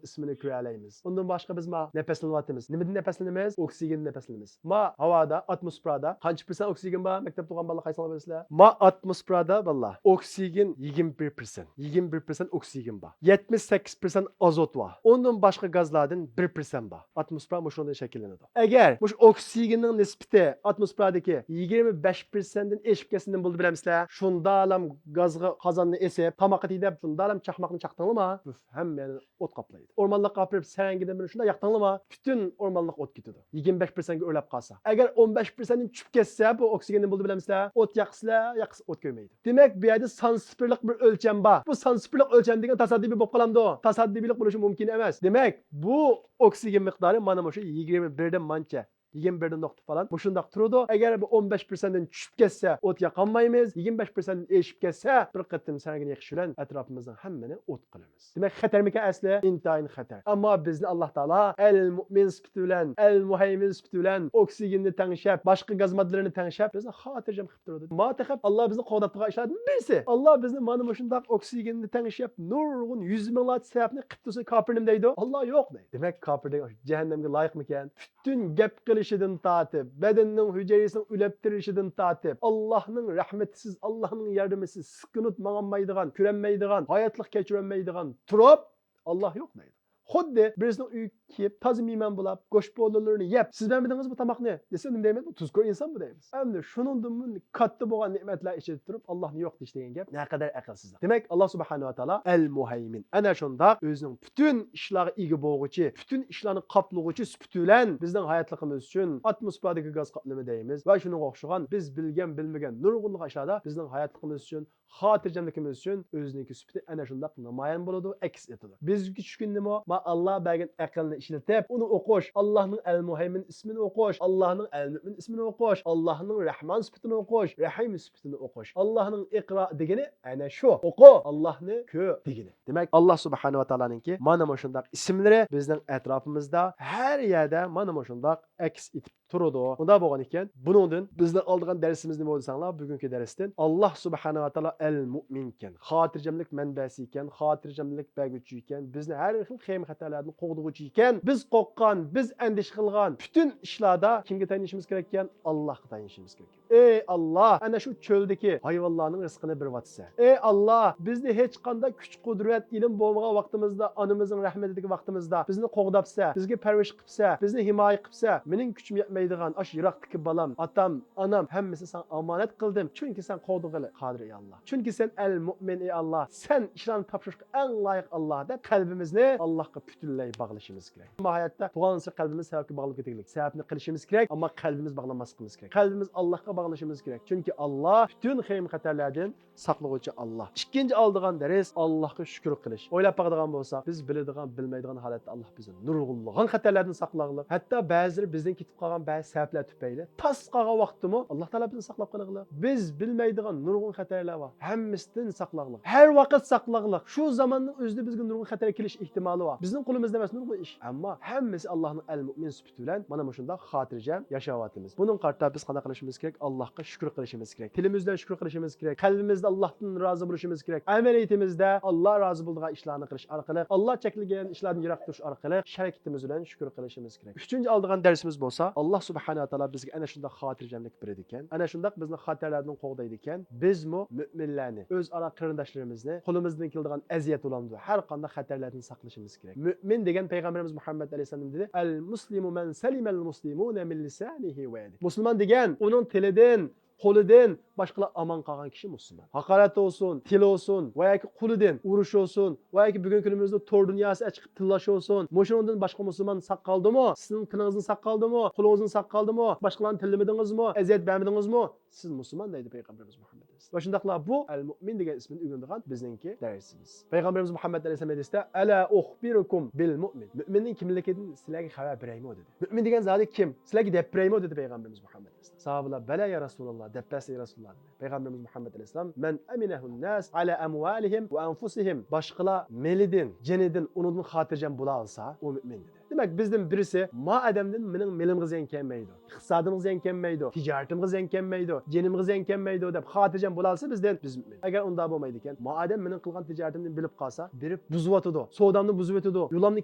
ئىسمىنى كۆرەلەيمىز. ئۇندىن باشقا بىز ما نەپەسلىنىۋاتىمىز. نېمىدىن نەپەسلىنىمىز؟ ئوكسىگېندىن نەپەسلىنىمىز. ما ھاۋادا، ئاتموسفېرادا قانچە پىرسەنت ئوكسىگېن بار؟ مەكتەپتە ئوقۇغان بالىلار قايسىڭلار بىلىسىلەر؟ ما ئاتموسفېرادا بالىلار ئوكسىگېن يىگىرمە بىر پىرسەنت. يىگىرمە بىر پىرسەنت ئوكسىگېن بار. يەتمىش سەككىز پىرسەنت ئازوت بار. ئۇندىن باشقا گازلاردىن بىر پىرسەنت بار. ئاتموسفېرا مۇشۇنىڭدىن شەكىللىنىدۇ. ئەگەر مۇشۇ ئوكسىگېننىڭ نىسبىتى ئاتموسفېرادىكى يىگىرمە بەش پىرسەنتتىن ئېشىپ كەتسە نېمە بولىدۇ بىلەمسىلەر؟ شۇندالام گازغا قازاننى ئېسىپ، تاماققا تېگىدەپ شۇندالام چاقماقنى چاقتىڭلىما؟ ئۈف، ھەممە يەرنى ئوت قاپلايدۇ. ئورمانلىققا ئاپىرىپ سەرەڭگىدىن بىرنى شۇنداق ياقتىڭلىما؟ پۈتۈن ئورمانلىق ئوت كېتىدۇ. يىگىرمە بەش پىرسەنتكە ئۆرلەپ قالسا. ئەگەر ئون بەش پىرسەنتتىن چۈشۈپ كەتسە بۇ ئوكسىگېن نېمە بولىدۇ بىلەمسىلەر؟ ئوت ياقسىلەر، ياقسا ئوت كۆيمەيدۇ. دېمەك، بۇ يەردە سانسىفىرلىق بىر ئۆلچەم بار. بۇ سانسىفىرلىق ئۆلچەم دېگەن تاسادىپىي بولۇپ قالامدۇ؟ تاسادىپىيلىق بولۇشى مۇمكىن ئەمەس. دېمەك، بۇ ئوكسىگېن مىقدارى مانا مۇشۇ يىگىرمە بىردىن مانچە. يىگىرمە بىردىن نۇقتا پالان مۇشۇنداق تۇرىدۇ. ئەگەر بۇ ئون بەش پىرسەنتتىن چۈشۈپ كەتسە، ئوت ياقالمايمىز. يىگىرمە بەش پىرسەنتتىن ئېشىپ كەتسە، بىر قېتىم سەرگىنى يېقىش بىلەن ئەتراپىمىزنىڭ ھەممىنى ئوت قىلىمىز. دېمەك، خەتەرمىكەن ئەسلى؟ ئىنتايىن خەتەر. ئەمما بىزنى ئاللا تائالا ئەل مۇئمىن سۈپىتى بىلەن، ئەل مۇھەيمىن سۈپىتى بىلەن، ئوكسىگېننى تەڭشەپ، باشقا گاز ماددىلىرىنى تەڭشەپ، بىزنى خاتىرجەم قىلىپ تۇرىدۇ. ما تېخەپ ئاللا بىزنى قوغداپ تۇرغان ئىشلاردىن بىرسى. ئاللا بىزنى مانا مۇشۇنداق ئوكسىگېننى تەڭشەپ، نۇرغۇن يۈز مىڭلارچە سەۋەبنى قىلىپ تۇرسا، كاپىر نېمە دەيدۇ؟ ئاللا يوق دەيدۇ. دېمەك، كاپىر دېگەن جەھەننەمگە لايىقمىكەن؟ پۈتۈن گەپ قىلىشىدىن تارتىپ، بەدىنىنىڭ ھۈجەيرىسىنىڭ ئۈلەپ تىرىلىشىدىن تارتىپ، ئاللاھنىڭ رەھمىتىسىز، ئاللاھنىڭ ياردىمىسىز، سۈكۈنات ماڭالمايدىغان، كۆرەلمەيدىغان، ھاياتلىق كەچۈرەلمەيدىغان تۇرۇپ، ئاللا يوق دەيدۇ. خۇددى بىرسىنىڭ ئۆيىگە كېلىپ، تازا مېھمان بولاپ، گۆش پولۇلىرىنى يەپ، سىز بەرمىدىڭىزمۇ تاماقنى دېسە، نېمە دەيمەن؟ بۇ تۇزكور ئىنسان بۇ دەيمىز. ئەمدى شۇنىڭدىنمۇ كاتتا بولغان نېمەتلەر ئىچىدە تۇرۇپ، ئاللاھنى يوق دېيىش دېگەن گەپ نەقەدەر ئەقىلسىزلىك. دېمەك، ئاللا سۇبھانەھۇ ۋە تائالا ئەل مۇھەيمىن، ئەنە شۇنداق ئۆزىنىڭ پۈتۈن ئىشلارغا ئىگە بولغۇچى، پۈتۈن ئىشلارنى قاپلىغۇچى سۈپىتى بىلەن بىزنىڭ ھاياتلىقىمىز ئۈچۈن ئاتموسفېرادىكى گاز قاپلىمى دەيمىز ۋە شۇنىڭغا ئوخشىغان بىز بىلگەن، بىلمىگەن نۇرغۇنلىغان ئىشلاردا بىزنىڭ ھاياتلىقىمىز ئۈچۈن، خاتىرجەملىكىمىز ئۈچۈن ئۆزىنىڭكى سۈپىتى ئەنە شۇنداق نامايان بولىدۇ، ئەكس ئېتىدۇ. بىزگە چۈشكىنىمۇ ما ئاللا بەرگەن ئەقىلنى ئىشلىتىپ، ئۇنى ئوقۇش، ئاللاھنىڭ ئەل مۇھەيمىن ئىسمىنى ئوقۇش، ئاللاھنىڭ ئەل مۇئمىن ئىسمىنى ئوقۇش، ئاللاھنىڭ رەھمان سۈپىتىنى ئوقۇش، رەھىم سۈپىتىنى ئوقۇش. ئاللاھنىڭ ئىقرا دېگىنى ئەنە شۇ. ئوقۇ، ئاللاھنى كۆر دېگىنى. دېمەك، ئاللا سۇبھانەھۇ ۋە تائالانىڭكى مانا مۇشۇنداق ئىسىملىرى بىزنىڭ ئەتراپىمىزدا، ھەر يەردە مانا مۇشۇنداق ئەكس ئېتىپ تۇرىدۇ. ئۇنداق بولغان ئىكەن، بۇنىڭدىن بىزنىڭ ئالىدىغان دەرسىمىز نېمە بولدى دېسەڭلار، بۈگۈنكى دەرستىن، ئاللا سۇبھانەھۇ ۋە تائالا ئەل مۇئمىن ئىكەن، خاتىرجەملىك مەنبەسى ئىكەن، خاتىرجەملىك بەرگۈچى ئىكەن، بىزنى ھەر خىل خېيىم خەتەرلەردىن قوغدىغۇچى ئىكەن. بىز قورققان، بىز ئەندىشە قىلغان پۈتۈن ئىشلاردا كىمگە تايىنىشىمىز كېرەك ئىكەن؟ ئاللاھقا تايىنىشىمىز كېرەك. ئەي ئاللا، ئەنە شۇ چۆلدىكى ھايۋانلارنىڭ رىزقىنى بېرىۋاتىسەن. ئەي ئاللا، بىزنى ھېچقانداق كۈچ-قۇدرەت، ئىلىم بولمىغان ۋاقتىمىزدا، ئانىمىزنىڭ رەھمىتىدىكى ۋاقتىمىزدا بىزنى قوغداپسەن، بىزگە پەرۋىش قىپسەن، بىزنى ھىمايە قىپسەن. مېنىڭ كۈچۈم يەتمەيدىغان ئاشۇ يىراقتىكى بالام، ئاتام، ئانام، ھەممىسىنى ساڭا ئامانەت قىلدىم. چۈنكى سەن قوغدىغىلى قادىر، ئەي ئاللا. چۈنكى سەن ئەل مۇئمىن، ئەي ئاللا. سەن ئىشلارنى تاپشۇرۇشقا ئەڭ لايىق ئاللا، دەپ قەلبىمىزنى ئاللاھقا پۈتۈنلەي باغلىشىمىز كېرەك. ئەمما ھاياتتا تۇغانسېرى قەلبىمىز سەۋەبكە باغلىنىپ كېتىگلىك. سەۋەبنى قىلىشىمىز كېرەك، ئەمما قەلبىمىز باغلانماسلىقىمىز كېرەك. قەلبىمىز ئاللاھقا باغلىشىمىز كېرەك. چۈنكى ئاللا پۈتۈن خېيىم خەتەرلەردىن ساقلىغۇچى ئاللا. ئىككىنچى ئالىدىغان دەرس ئاللاھقا شۈكۈر قىلىش. ئويلاپ باقىدىغان بولساق، بىز بىلىدىغان، بىلمەيدىغان ھالەتتە ئاللا بىزنى نۇرغۇنلىغان خەتەرلەردىن ساقلىغلىق. ھەتتا بەزىلىرى بىزدىن كېتىپ قالغان بەزى سەۋەبلەر تۈپەيلى تاس قالغان ۋاقىتتىمۇ ئاللا تائالا بىزنى ساقلاپ قالغلىق. بىز بىلمەيدىغان نۇرغۇن خەتەرلەر بار. ھەممىسىدىن ساقلاغلىق. ھەر ۋاقىت ساقلاغلىق. شۇ زاماننىڭ ئۆزىدە بىزگە نۇرغۇن خەتەر كېلىش ئېھتىمالى بار. بىزنىڭ قولىمىزدا ئەمەس نۇرغۇن ئىش. ئەمما ھەممىسى ئاللانىڭ ئەل مۇئمىن سۈپىتى بىلەن مانا مۇشۇنداق خاتىرجەم ياشاۋاتىمىز. بۇنىڭغا قارىتا بىز قانداق قىلىشىمىز كېرەك؟ ئاللاھقا شۈكۈر قىلىشىمىز كېرەك. تىلىمىز بىلەن شۈكۈر قىلىشىمىز كېرەك. قەلبىمىزدە ئاللاھتىن رازى بولۇشىمىز كېرەك. ئەمەلىيىتىمىزدە ئاللا رازى بولىدىغان ئىشلارنى قىلىش ئارقىلىق، ئاللا چەكلىگەن ئىشلاردىن يىراق تۇرۇش ئارقىلىق شەرىكىتىمىز بىلەن شۈكۈر قىلىشىمىز كېرەك. ئۈچىنچى ئالىدىغان دەرسىمىز بولسا، ئاللا سۇبھانەھۇ ۋە تائالا بىزگە ئەنە شۇنداق خاتىرجەملىك بېرىدىكەن، ئەنە شۇنداق بىزنى خەتەرلەردىن قوغدايدىكەن، بىزمۇ مۆمىنلەرنى، ئۆزئارا قېرىنداشلىرىمىزنى، قولىمىزدىن كېلىدىغان ئەزىيەت بولامدۇ، ھەر قانداق خەتەرلەردىن ساقلىشىمىز كېرەك. مۆمىن دېگەن پەيغەمبىرىمىز مۇھەممەد ئەلەيھىسسالام نېمە دېدى؟ ئەل مۇسلىمۇ مەن سەلىمەل مۇسلىمۇنە مىن لىسانىھى ۋە يەدىھى. مۇسۇلمان دېگەن ئۇنىڭ تىلىدىن، قولىدىن باشقىلار ئامان قالغان كىشى مۇسۇلمان. ھاقارەت بولسۇن، تىل بولسۇن ۋە ياكى قولىدىن ئۇرۇش بولسۇن ۋە ياكى بۈگۈنكى كۈنىمىزدە تور دۇنياسىغا چىقىپ تىللاش بولسۇن، مۇشۇنىڭدىن باشقا مۇسۇلمان ساق قالدىمۇ؟ سىزنىڭ تىلىڭىزدىن ساق قالدىمۇ؟ قولىڭىزدىن ساق قالدىمۇ؟ باشقىلارنى تىللىمىدىڭىزمۇ؟ ئەزىيەت بەرمىدىڭىزمۇ؟ سىز مۇسۇلمان دەيدۇ پەيغەمبىرىمىز مۇھەممەد ئەلەيھىسسالام. ۋە شۇنداقلا بۇ ئەل مۇئمىن دېگەن ئىسىمدىن ئۆگىنىدىغان بىزنىڭكى دەرسىمىز. پەيغەمبىرىمىز مۇھەممەد ئەلەيھىسسالام ھەدىستە، ئەلا ئۇخبىرۇكۇم بىل مۇئمىن. مۆمىننىڭ كىملىكىدىن سىلەرگە خەۋەر بېرەيمۇ دېدى. مۆمىن دېگەن زادى كىم؟ سىلەرگە دەپ بېرەيمۇ دېدى پەيغەمبىرىمىز مۇھەممەد ئەلەيھىسسالام. ساھابىلار، بەلە يا رەسۇلاللا، دەپ بەرسە يا رەسۇلاللا دېدى. پەيغەمبىرىمىز مۇھەممەد ئەلەيھىسسالام، مەن ئەمىنەھۇنناس ئەلا ئەمۋالىھىم ۋە ئەنفۇسىھىم. باشقىلار مېلىدىن، جېنىدىن، ئۇنىڭدىن خاتىرجەم بولالىسا، ئۇ مۆمىن دېدى. دېمەك، بىزدىن بىرسى، ما ئادەمدىن مېنىڭ مېلىمغا زىيان كەلمەيدۇ، ئىقتىسادىمغا زىيان كەلمەيدۇ، تىجارىتىمغا زىيان كەلمەيدۇ، جېنىمغا زىيان كەلمەيدۇ دەپ خاتىرجەم بولالىسا بىزدىن، بىز مۆمىن. ئەگەر ئۇنداق بولمايدىكەن، ما ئادەم مېنىڭ قىلغان تىجارىتىمدىن بىلىپ قالسا، بېرىپ بۇزۇۋاتىدۇ، سودامنى بۇزۇۋېتىدۇ، يولۇمنى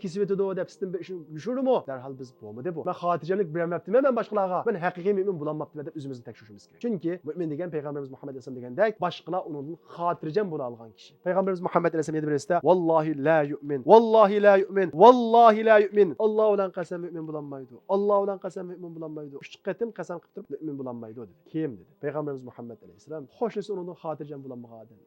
كېسىۋېتىدۇ دەپ سىزدىن بىر ئىشنى يوشۇردىمۇ؟ دەرھال بىز، بولمىدى بۇ. مەن خاتىرجەملىك بېرەلمەپتىمەن مەن باشقىلارغا، مەن ھەقىقىي مۆمىن بولالماپتىمەن دەپ ئۆزىمىزنى تەكشۈرۈشىمىز كېرەك. چۈنكى مۆمىن دېگەن پەيغەمبىرىمىز مۇھەممەد ئەلەيھىسسالام دېگەندەك، باشقىلار ئۇنىڭدىن خاتىرجەم بولالىغان كىشى. پەيغەمبىرىمىز مۇھەممەد ئەلەيھىسسالام يەنە بىر ھەدىستە، ۋاللاھى لا يۇئمىن، ۋاللاھى لا يۇئمىن، ۋاللاھى لا يۇئمىن. ئاللا بىلەن قەسەم، مۆمىن بولالمايدۇ. ئاللا بىلەن قەسەم، مۆمىن بولالمايدۇ. ئۈچ قېتىم قەسەم قىلىپ تۇرۇپ، مۆمىن بولالمايدۇ دېدى. كىم دېدى؟ پەيغەمبىرىمىز مۇھەممەد ئەلەيھىسسالام. قوشنىسى ئۇنىڭدىن خاتىرجەم بولالمىغان ئادەم.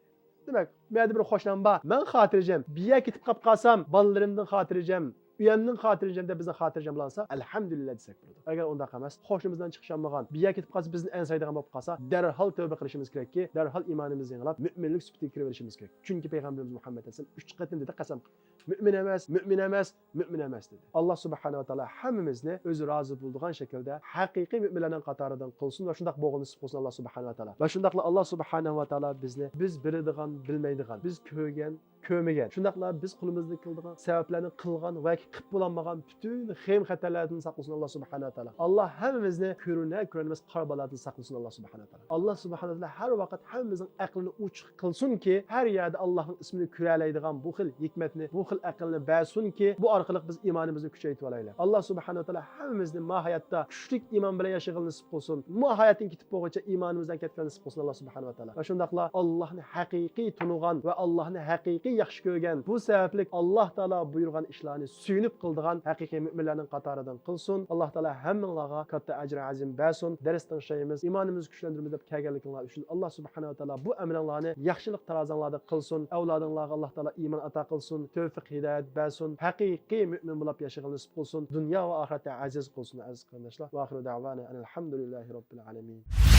دېمەك، مەندە بىر قوشنام بار، مەن خاتىرجەم. بىر يەرگە كېتىپ قاپ قالسام، بالىلىرىمدىن خاتىرجەم، ئۆيەمدىن خاتىرجەم دەپ بىزنى خاتىرجەم بولالىسا، ئەلھەمدۇلىللا دېسەك بولىدۇ. ئەگەر ئۇنداق ئەمەس، قوشنىمىز بىلەن چىقىشالمىغان، بىر يەرگە كېتىپ قالسا بىزنى ئەنسەيدىغان بولۇپ قالسا، دەرھال تەۋبە قىلىشىمىز كېرەككى، دەرھال ئىمانىمىزنى يېڭىلاپ، مۆمىنلىك سۈپىتىگە كىرىۋېلىشىمىز كېرەك. چۈنكى پەيغەمبىرىمىز مۇھەممەد ئەلەيھىسسالام ئۈچ قېتىم دېدى قەسەم قىلىپ. مۆمىن ئەمەس، مۆمىن ئەمەس، مۆمىن ئەمەس دېدى. ئاللا سۇبھانەھۇ ۋە تائالا ھەممىمىزنى ئۆزى رازى بولىدىغان شەكىلدە ھەقىقىي مۆمىنلەرنىڭ قاتارىدىن قىلسۇن ۋە شۇنداق بولغىنى نېسىپ قىلسۇن ئاللا سۇبھانەھۇ ۋە تائالا. ۋە شۇنداقلا ئاللا سۇبھانەھۇ ۋە تائالا بىزنى بىز بىلىدىغان، بىلمەيدىغان، بىز كۆرگەن، كۆرمىگەن، شۇنداقلا بىز قولىمىزدىن كېلىدىغان سەۋەبلەرنى قىلغان ۋە قىلىپ بولالمىغان پۈتۈن خېيىم خەتەرلەردىن ساقلىسۇن ئاللا سۇبھانەھۇ ۋە تائالا. ئاللا ھەممىمىزنى كۆرۈنەر كۆرۈنمەس قارا بالادىن ساقلىسۇن ئاللا سۇبھانەھۇ ۋە تائالا. ئاللا سۇبھانەھۇ ۋە تائالا ھەر ۋاقىت ھەممىمىزنىڭ ئەقلىنى ئوچۇق قىلسۇنكى، ھەر يەردە ئاللانىڭ ئىسمىنى كۆرەلەيدىغان بۇ خىل ھېكمەتنى، بۇ خىل ئەقىلنى بەرسۇنكى، بۇ ئارقىلىق بىز ئىمانىمىزنى كۈچەيتىۋالايلى. ئاللا سۇبھانەھۇ ۋە تائالا ھەممىمىزنى ما ھاياتتا كۈچلۈك ئىمان بىلەن ياشىغىلى نېسىپ قىلسۇن. ما ھاياتتىن كېتىپ بولغۇچە ئىمانىمىزدىن كەتكىلى نېسىپ قىلسۇن ئاللا سۇبھانەھۇ ۋە تائالا. ۋە شۇنداقلا ئاللانى ھەقىقىي تونۇغان ۋە ئاللانى ھەقىقىي ياخشى كۆرگەن، بۇ سەۋەبلىك ئاللا تائالا بۇيرۇغان ئىشلارنى سۆيۈنۈپ قىلىدىغان ھەقىقىي مۆمىنلەرنىڭ قاتارىدىن قىلسۇن. ئاللا تائالا ھەممىڭلارغا كاتتا ئەجرى ئەزىم بەرسۇن. دەرس تىڭشايمىز، ئىمانىمىزنى كۈچلەندۈرىمىز دەپ كەلگەنلىكىڭلار ئۈچۈن ئاللا سۇبھانەھۇ ۋە تائالا بۇ ئەمىلىڭلارنى ياخشىلىق تارازاڭلاردا قىلسۇن. ئەۋلادىڭلارغا ئاللا تائالا ئىمان ئاتا قىلسۇن، تەۋپىق ھىدايەت بەرسۇن، ھەقىقىي مۆمىن بولاپ ياشىغىلى نېسىپ قىلسۇن، دۇنيا ۋە ئاخىرەتتە ئەزىز قىلسۇن ئەزىز قېرىنداشلار. ۋە ئاخىرۇ دەۋانا ئەنىل ھەمدۇلىللاھى رەببىل ئالەمىن.